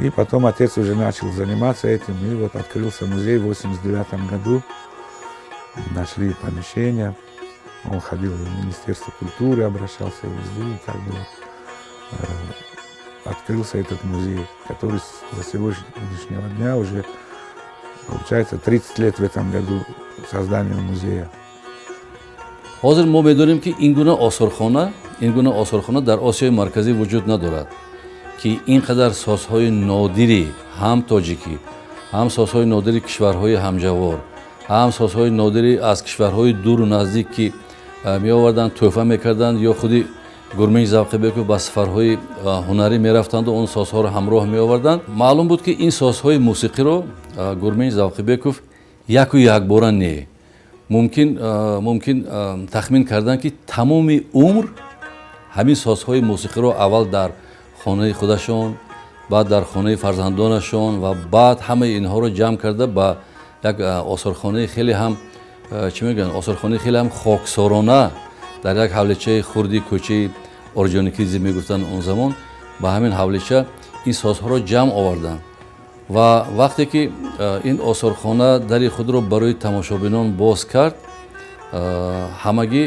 И потом отец уже начал заниматься этим, и вот открылся музей в 1989 году. Нашли помещение, он ходил в Министерство культуры, обращался везде, и как бы вот, открылся этот музей, который до сегодняшнего дня уже, получается, 30 лет в этом году созданию музея.
Ҳозир мо медонем, ки ин гуна осорхона дар Осиёи Марказӣ вуҷуд надорад, ки ин қадар созҳои нодири ҳам тоҷикӣ, ҳам созҳои нодири кишварҳои ҳамҷавор, ҳам созҳои нодири аз кишварҳои дуру наздик, ки меоварданд, тӯҳфа мекарданд, ё худи Гурминҷ Завқибеков ба сафарҳои ҳунарӣ мерафтанду он созҳоро ҳамроҳ меоварданд. Маълум буд, ки ин созҳои мусиқиро Гурминҷ Завқибеков яку якбора не, мумкин тахмин кардан, ки тамоми умр ҳамин созҳои мусиқиро аввал дар хонаи худашон, баъд дар хонаи фарзандонашон ва баъд ҳамаи инҳоро ҷамъ карда ба як осорхонаи хеле ҳам, чӣ мегӯянд, осорхонаи хеле ҳам хоксорона дар як ҳавличаи хурди кӯчаи Орҷоникидзе мегуфтанд он замон, ба ҳамин ҳавлича ин созҳоро ҷамъ оварданд. Ва вақте ки ин осорхона дари худро барои тамошобинон боз кард, ҳамагӣ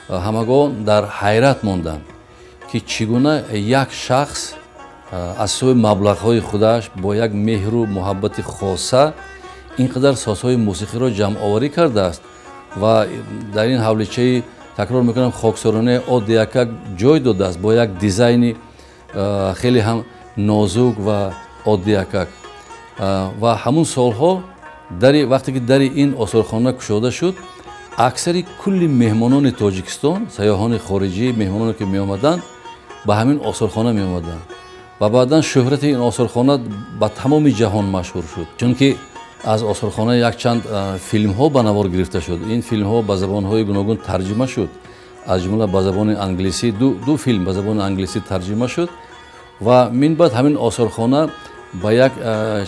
ҳамагон дар ҳайрат монданд, ки чӣ гуна як шахс аз ҳисоби маблағҳои худаш бо як меҳру муҳаббати хоса ин қадар созҳои мусиқиро ҷамъоварӣ кардааст ва дар ин ҳавличаи, такрор мекунам, хоксоронаи оддиякак ҷой додааст бо як дизайни хеле ҳам нозук ва оддиякак. Ва ҳамун солҳо дари вақте ки дари ин осорхона кушода шуд, аксари кулли меҳмонони Тоҷикистон, сайёҳони хориҷӣ, меҳмононе ки меомаданд, ба ҳамин осорхона меомаданд ва баъдан шӯҳрати ин осорхона ба тамоми ҷаҳон машҳур шуд, чунки аз осорхона якчанд филмҳо ба навор гирифта шуд. Ин филмҳо ба забонҳои гуногун тарҷима шуд, аз ҷумла ба забони англисӣ, ду филм ба забони англисӣ тарҷима шуд. Ва мин баъд ҳамин осорхона ба як,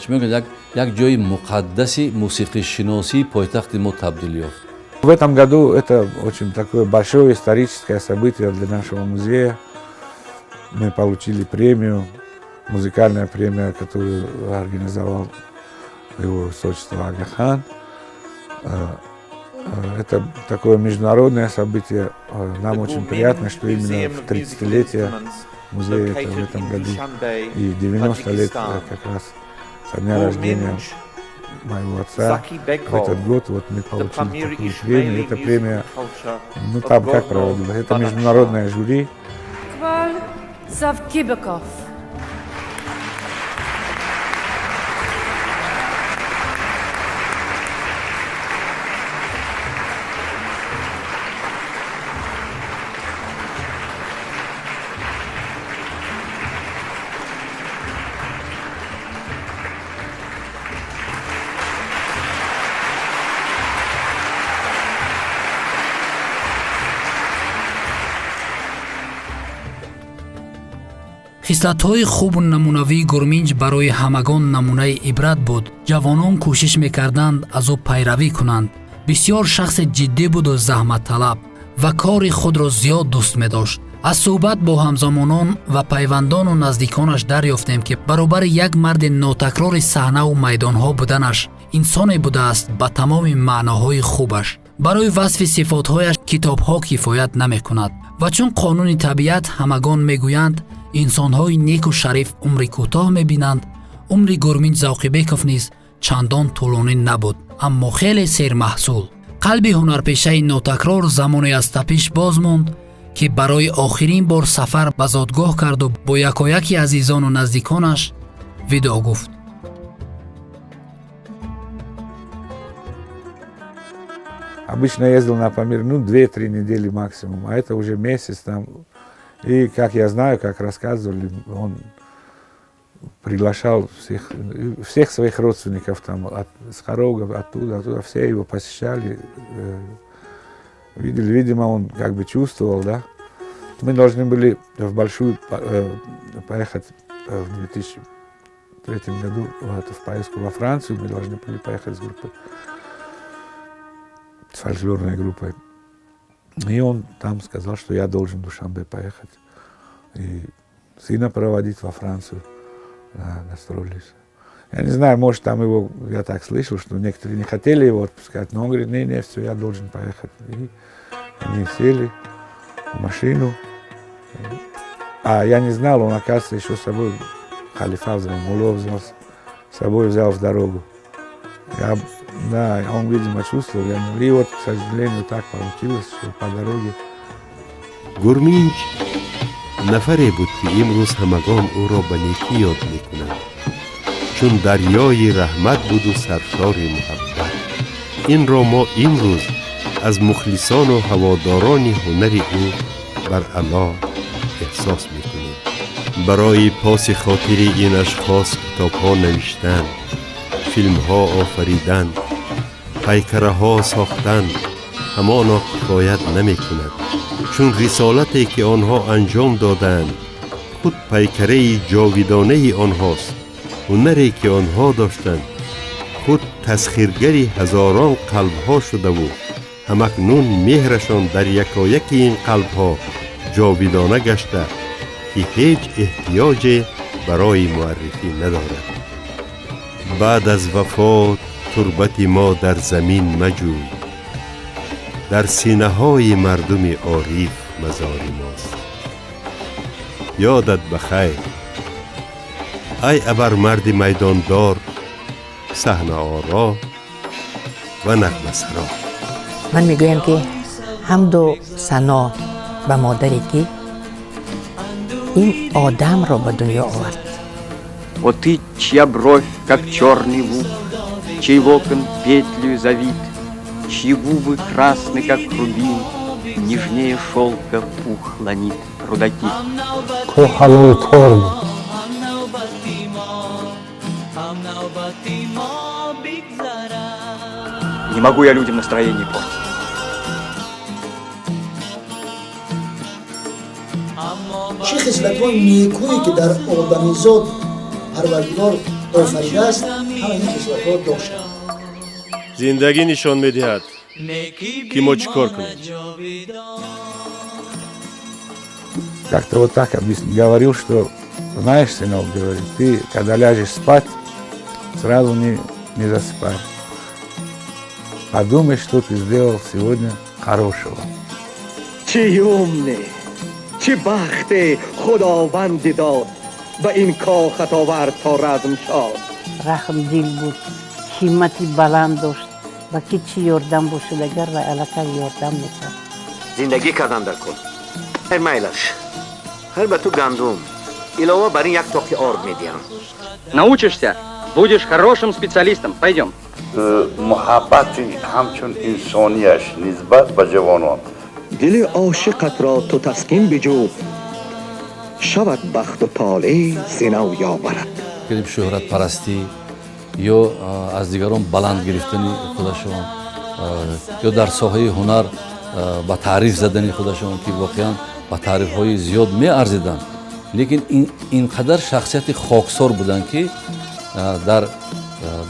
чӣ мегӯянд, як ҷои муқаддаси мусиқишиносии пойтахти мо табдил ёфт.
В этом году это очень такое большое историческое событие для нашего музея. Мы получили премию, музыкальная премия, которую организовал его высочество Агахан. Это такое международное событие. Нам очень приятно, что именно в 30-летие музея это в этом году и 90 лет как раз со дня рождения моего отца в этот год вот мы получили такую премию. Эта премия, ну, там как проводилась, это международное жюри.
Zavkibekov.
Хислатҳои хубу намунавии Гурминҷ барои ҳамагон намунаи ибрат буд. Ҷавонон кӯшиш мекарданд аз ӯ пайравӣ кунанд. Бисьёр шахси ҷиддӣ буду заҳматталаб ва кори худро зиёд дӯст медошт. Аз суҳбат бо ҳамзамонон ва пайвандону наздиконаш дарёфтем, ки баробари як марди нотакрори саҳнаву майдонҳо буданаш, инсоне будааст ба тамоми маъноҳои хубаш. Барои васфи сифотҳояш китобҳо кифоят намекунад. Ва чун қонуни табиат, ҳамагон мегӯянд, инсонҳои неку шариф умри кӯтоҳ мебинанд, умри Гурминҷ Завқибеков низ чандон тӯлонӣ набуд, аммо хеле сермаҳсул. Қалби ҳунарпешаи нотакрор замоне аз тапиш боз монд, ки барои охирин бор сафар ба зодгоҳ карду бо якояки азизону наздиконаш видоъ гуфт.
Обычно ездил на Памир, ну, 2-3 недели максимум, а это уже месяц там. И, как я знаю, как рассказывали, он приглашал всех своих родственников там, с Хорога, оттуда, оттуда, все его посещали, видели, видимо, он как бы чувствовал, да. Мы должны были в большую поехать в 2003 году в поездку во Францию, мы должны были поехать с группой, с фольклорной группой. И он там сказал, что я должен в Душанбе поехать и сына проводить во Францию. На гастроли. Я не знаю, может, там его, я так слышал, что некоторые не хотели его отпускать, но он говорит: не, не, все, я должен поехать. И они сели в машину. А я не знал, он, оказывается, еще с собой Халифа взял, Мулов взял, с собой взял в дорогу. Да, он, видимо, чувствовал. И вот, к сожалению, так получилось, что по дороге.
Гурминҷ нафаре буд, ки имрӯз ҳамагон ӯро ба некӣ ёд мекунанд, чун дарёи раҳмат буду саршори муҳаббат. Инро мо имрӯз аз мухлисону ҳаводорони ҳунари ӯ бар ало эҳсос мекунем. Барои поси хотири ин ашхос китобҳо навиштан, филмҳо офаридан, пайкараҳо сохтан ҳамоно кифоят намекунад, чун рисолате, ки онҳо анҷом додаанд, худ пайкараи ҷовидонаи онҳост. Ҳунаре, ки онҳо доштанд, худ тасхиргари ҳазорон қалбҳо шудаву ҳамакнун меҳрашон дар якояки ин қалбҳо ҷовидона гашта, ки ҳеҷ эҳтиёҷе барои муаррифӣ надорад. Баъд аз вафот турбати мо дар замин маҷӯй, дар синаҳои мардуми ориф мазори мост. Ёдат ба хайр, ай абармарди майдондор, саҳнаоро ва нағмасаро.
Ман мегӯям, ки ҳамду сано ба модаре, ки ин одамро ба дунё овард.
О ты, чья бровь, как черный лук, чей локон петлю завит, чьи губы красны, как рубин, нежнее шелка пух ланит. Рудаки.
Ко ҳалолкор буд.
Не могу я людям настроение портить.
Чӣ хислатҳои некӯе, ки дар одамизод Парвардигор офаридааст, ҳама ин хислатҳо доштанд.
Зиндагӣ нишон медиҳад, ки мо чӣ кор кунем.
Как-то вот так говорил, что, знаешь, сынок, говорит, ты, когда ляжешь спать, сразу не засыпай. Подумай, что ты сделал сегодня хорошего.
Чӣ умне, чӣ бахте Худованди дод, ба ин кохат овард то разм шод.
Раҳмдил буд, ҳиммати баланд дошт. Ба ки чӣ ёрдам бошад агар, вай аллакай ёрдам мекард.
Зиндагӣ кардан дар кор майлаш. Ҳар ба ту гандум, илова бар ин як тоқи орд медиҳам.
Научишься, будешь хорошим специалистом. Пойдем.
Муҳаббати ҳамчун инсонияш нисбат ба ҷавонон.
Дили ошиқатро ту таскин биҷӯ, шавад бахту толеъ зинав ёварат.
Кардем, шӯҳратпарастӣ ё аз дигарон баланд гирифтани худашон ё дар соҳаи ҳунар ба таъриф задани худашон, ки воқеан ба таърифҳои зиёд меарзиданд, лекин ин қадар шахсияти хоксор буданд, ки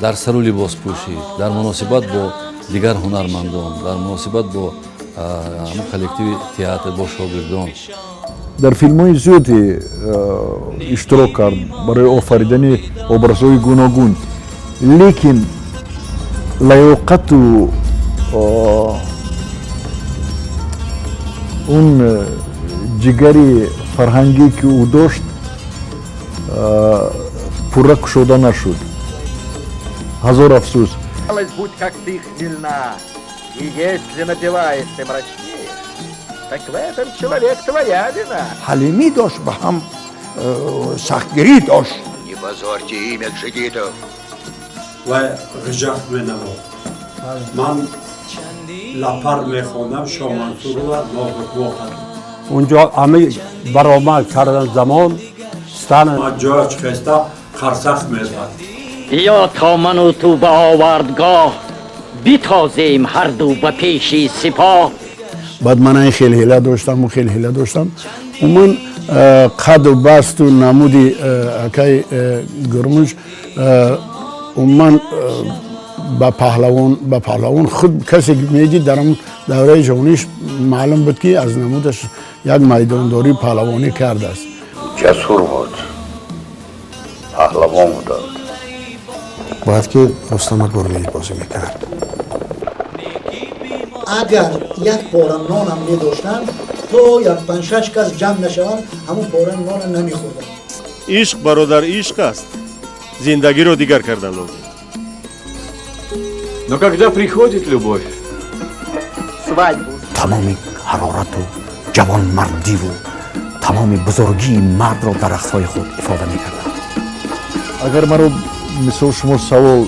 дар сару либоспӯшӣ, дар муносибат бо дигар ҳунармандон, дар муносибат бо ҳамон коллективи театр, бо шогирдон.
Дар филмҳои зиёде иштирок кард барои офаридани образҳои гуногун, лекин лаёқату он ҷигари фарҳангӣ, ки ӯ дошт, пурра кушода нашуд. Ҳазор афсӯс.
Будь как ты хмельна, и если напиваясь ты мрачнеешь, так в этом, человек, твоя вина.
Ҳалимӣ дошт, ба ҳам сахтгирӣ дошт.
Не позорьте имя джигитов.
Вай ғиҷак менавохт, ман лапар мехондам, Шомансурова нозуквоқад. Унҷо ҳами баромад кардан замон Сталин ҷояш хеста қарсак мезад.
Ё то ману ту ба овардгоҳ битозем ҳарду ба пеши сипоҳ.
Баъд ман ин хел ҳила доштам, ӯ хел ҳила доштам. Умуман қаду басту намуди акай Гурмуш умуман ба паҳлавон худ касе ки медид, дар он давраи ҷавониш маълум буд, ки аз намудаш як майдондорӣ паҳлавонӣ кардааст.
Ҷасур буд. Паҳлавон буданд.
Бояд ки Рустама Гурминҷ бозӣ мекард.
Агар як пора нонам медоштанд, то як панҷ-шаш кас ҷамъ нашаванд, ҳамун пора нона намехӯрданд.
Ишқ, бародар, ишқ аст. Зиндагиро дигар кардан лозим.
Но когда приходит любовь,
Свадьбу.
Тамоми ҳарорату ҷавонмардиву тамоми бузургии мардро дар рақсҳои худ ифода мекарданд.
Агар маро, мисол, шумо савол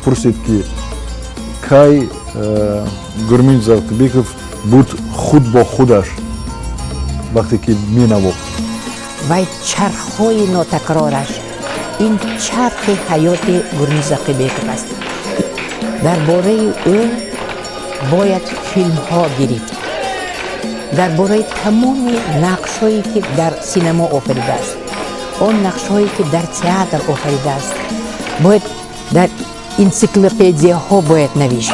пурсед, ки кай Гурминҷ Завқибеков буд худ бо худаш, вақте ки менавохт?
Вай чархҳои нотакрораш, ин чархи ҳаёти Гурминҷ Завқибеков аст. Дар бораи ӯ бояд филмҳо гирифт, дар бораи тамоми нақшҳое, ки дар синемо офаридааст, он нақшҳое, ки дар театр офаридааст, бояд дар энсиклопедияҳо бояд навишт.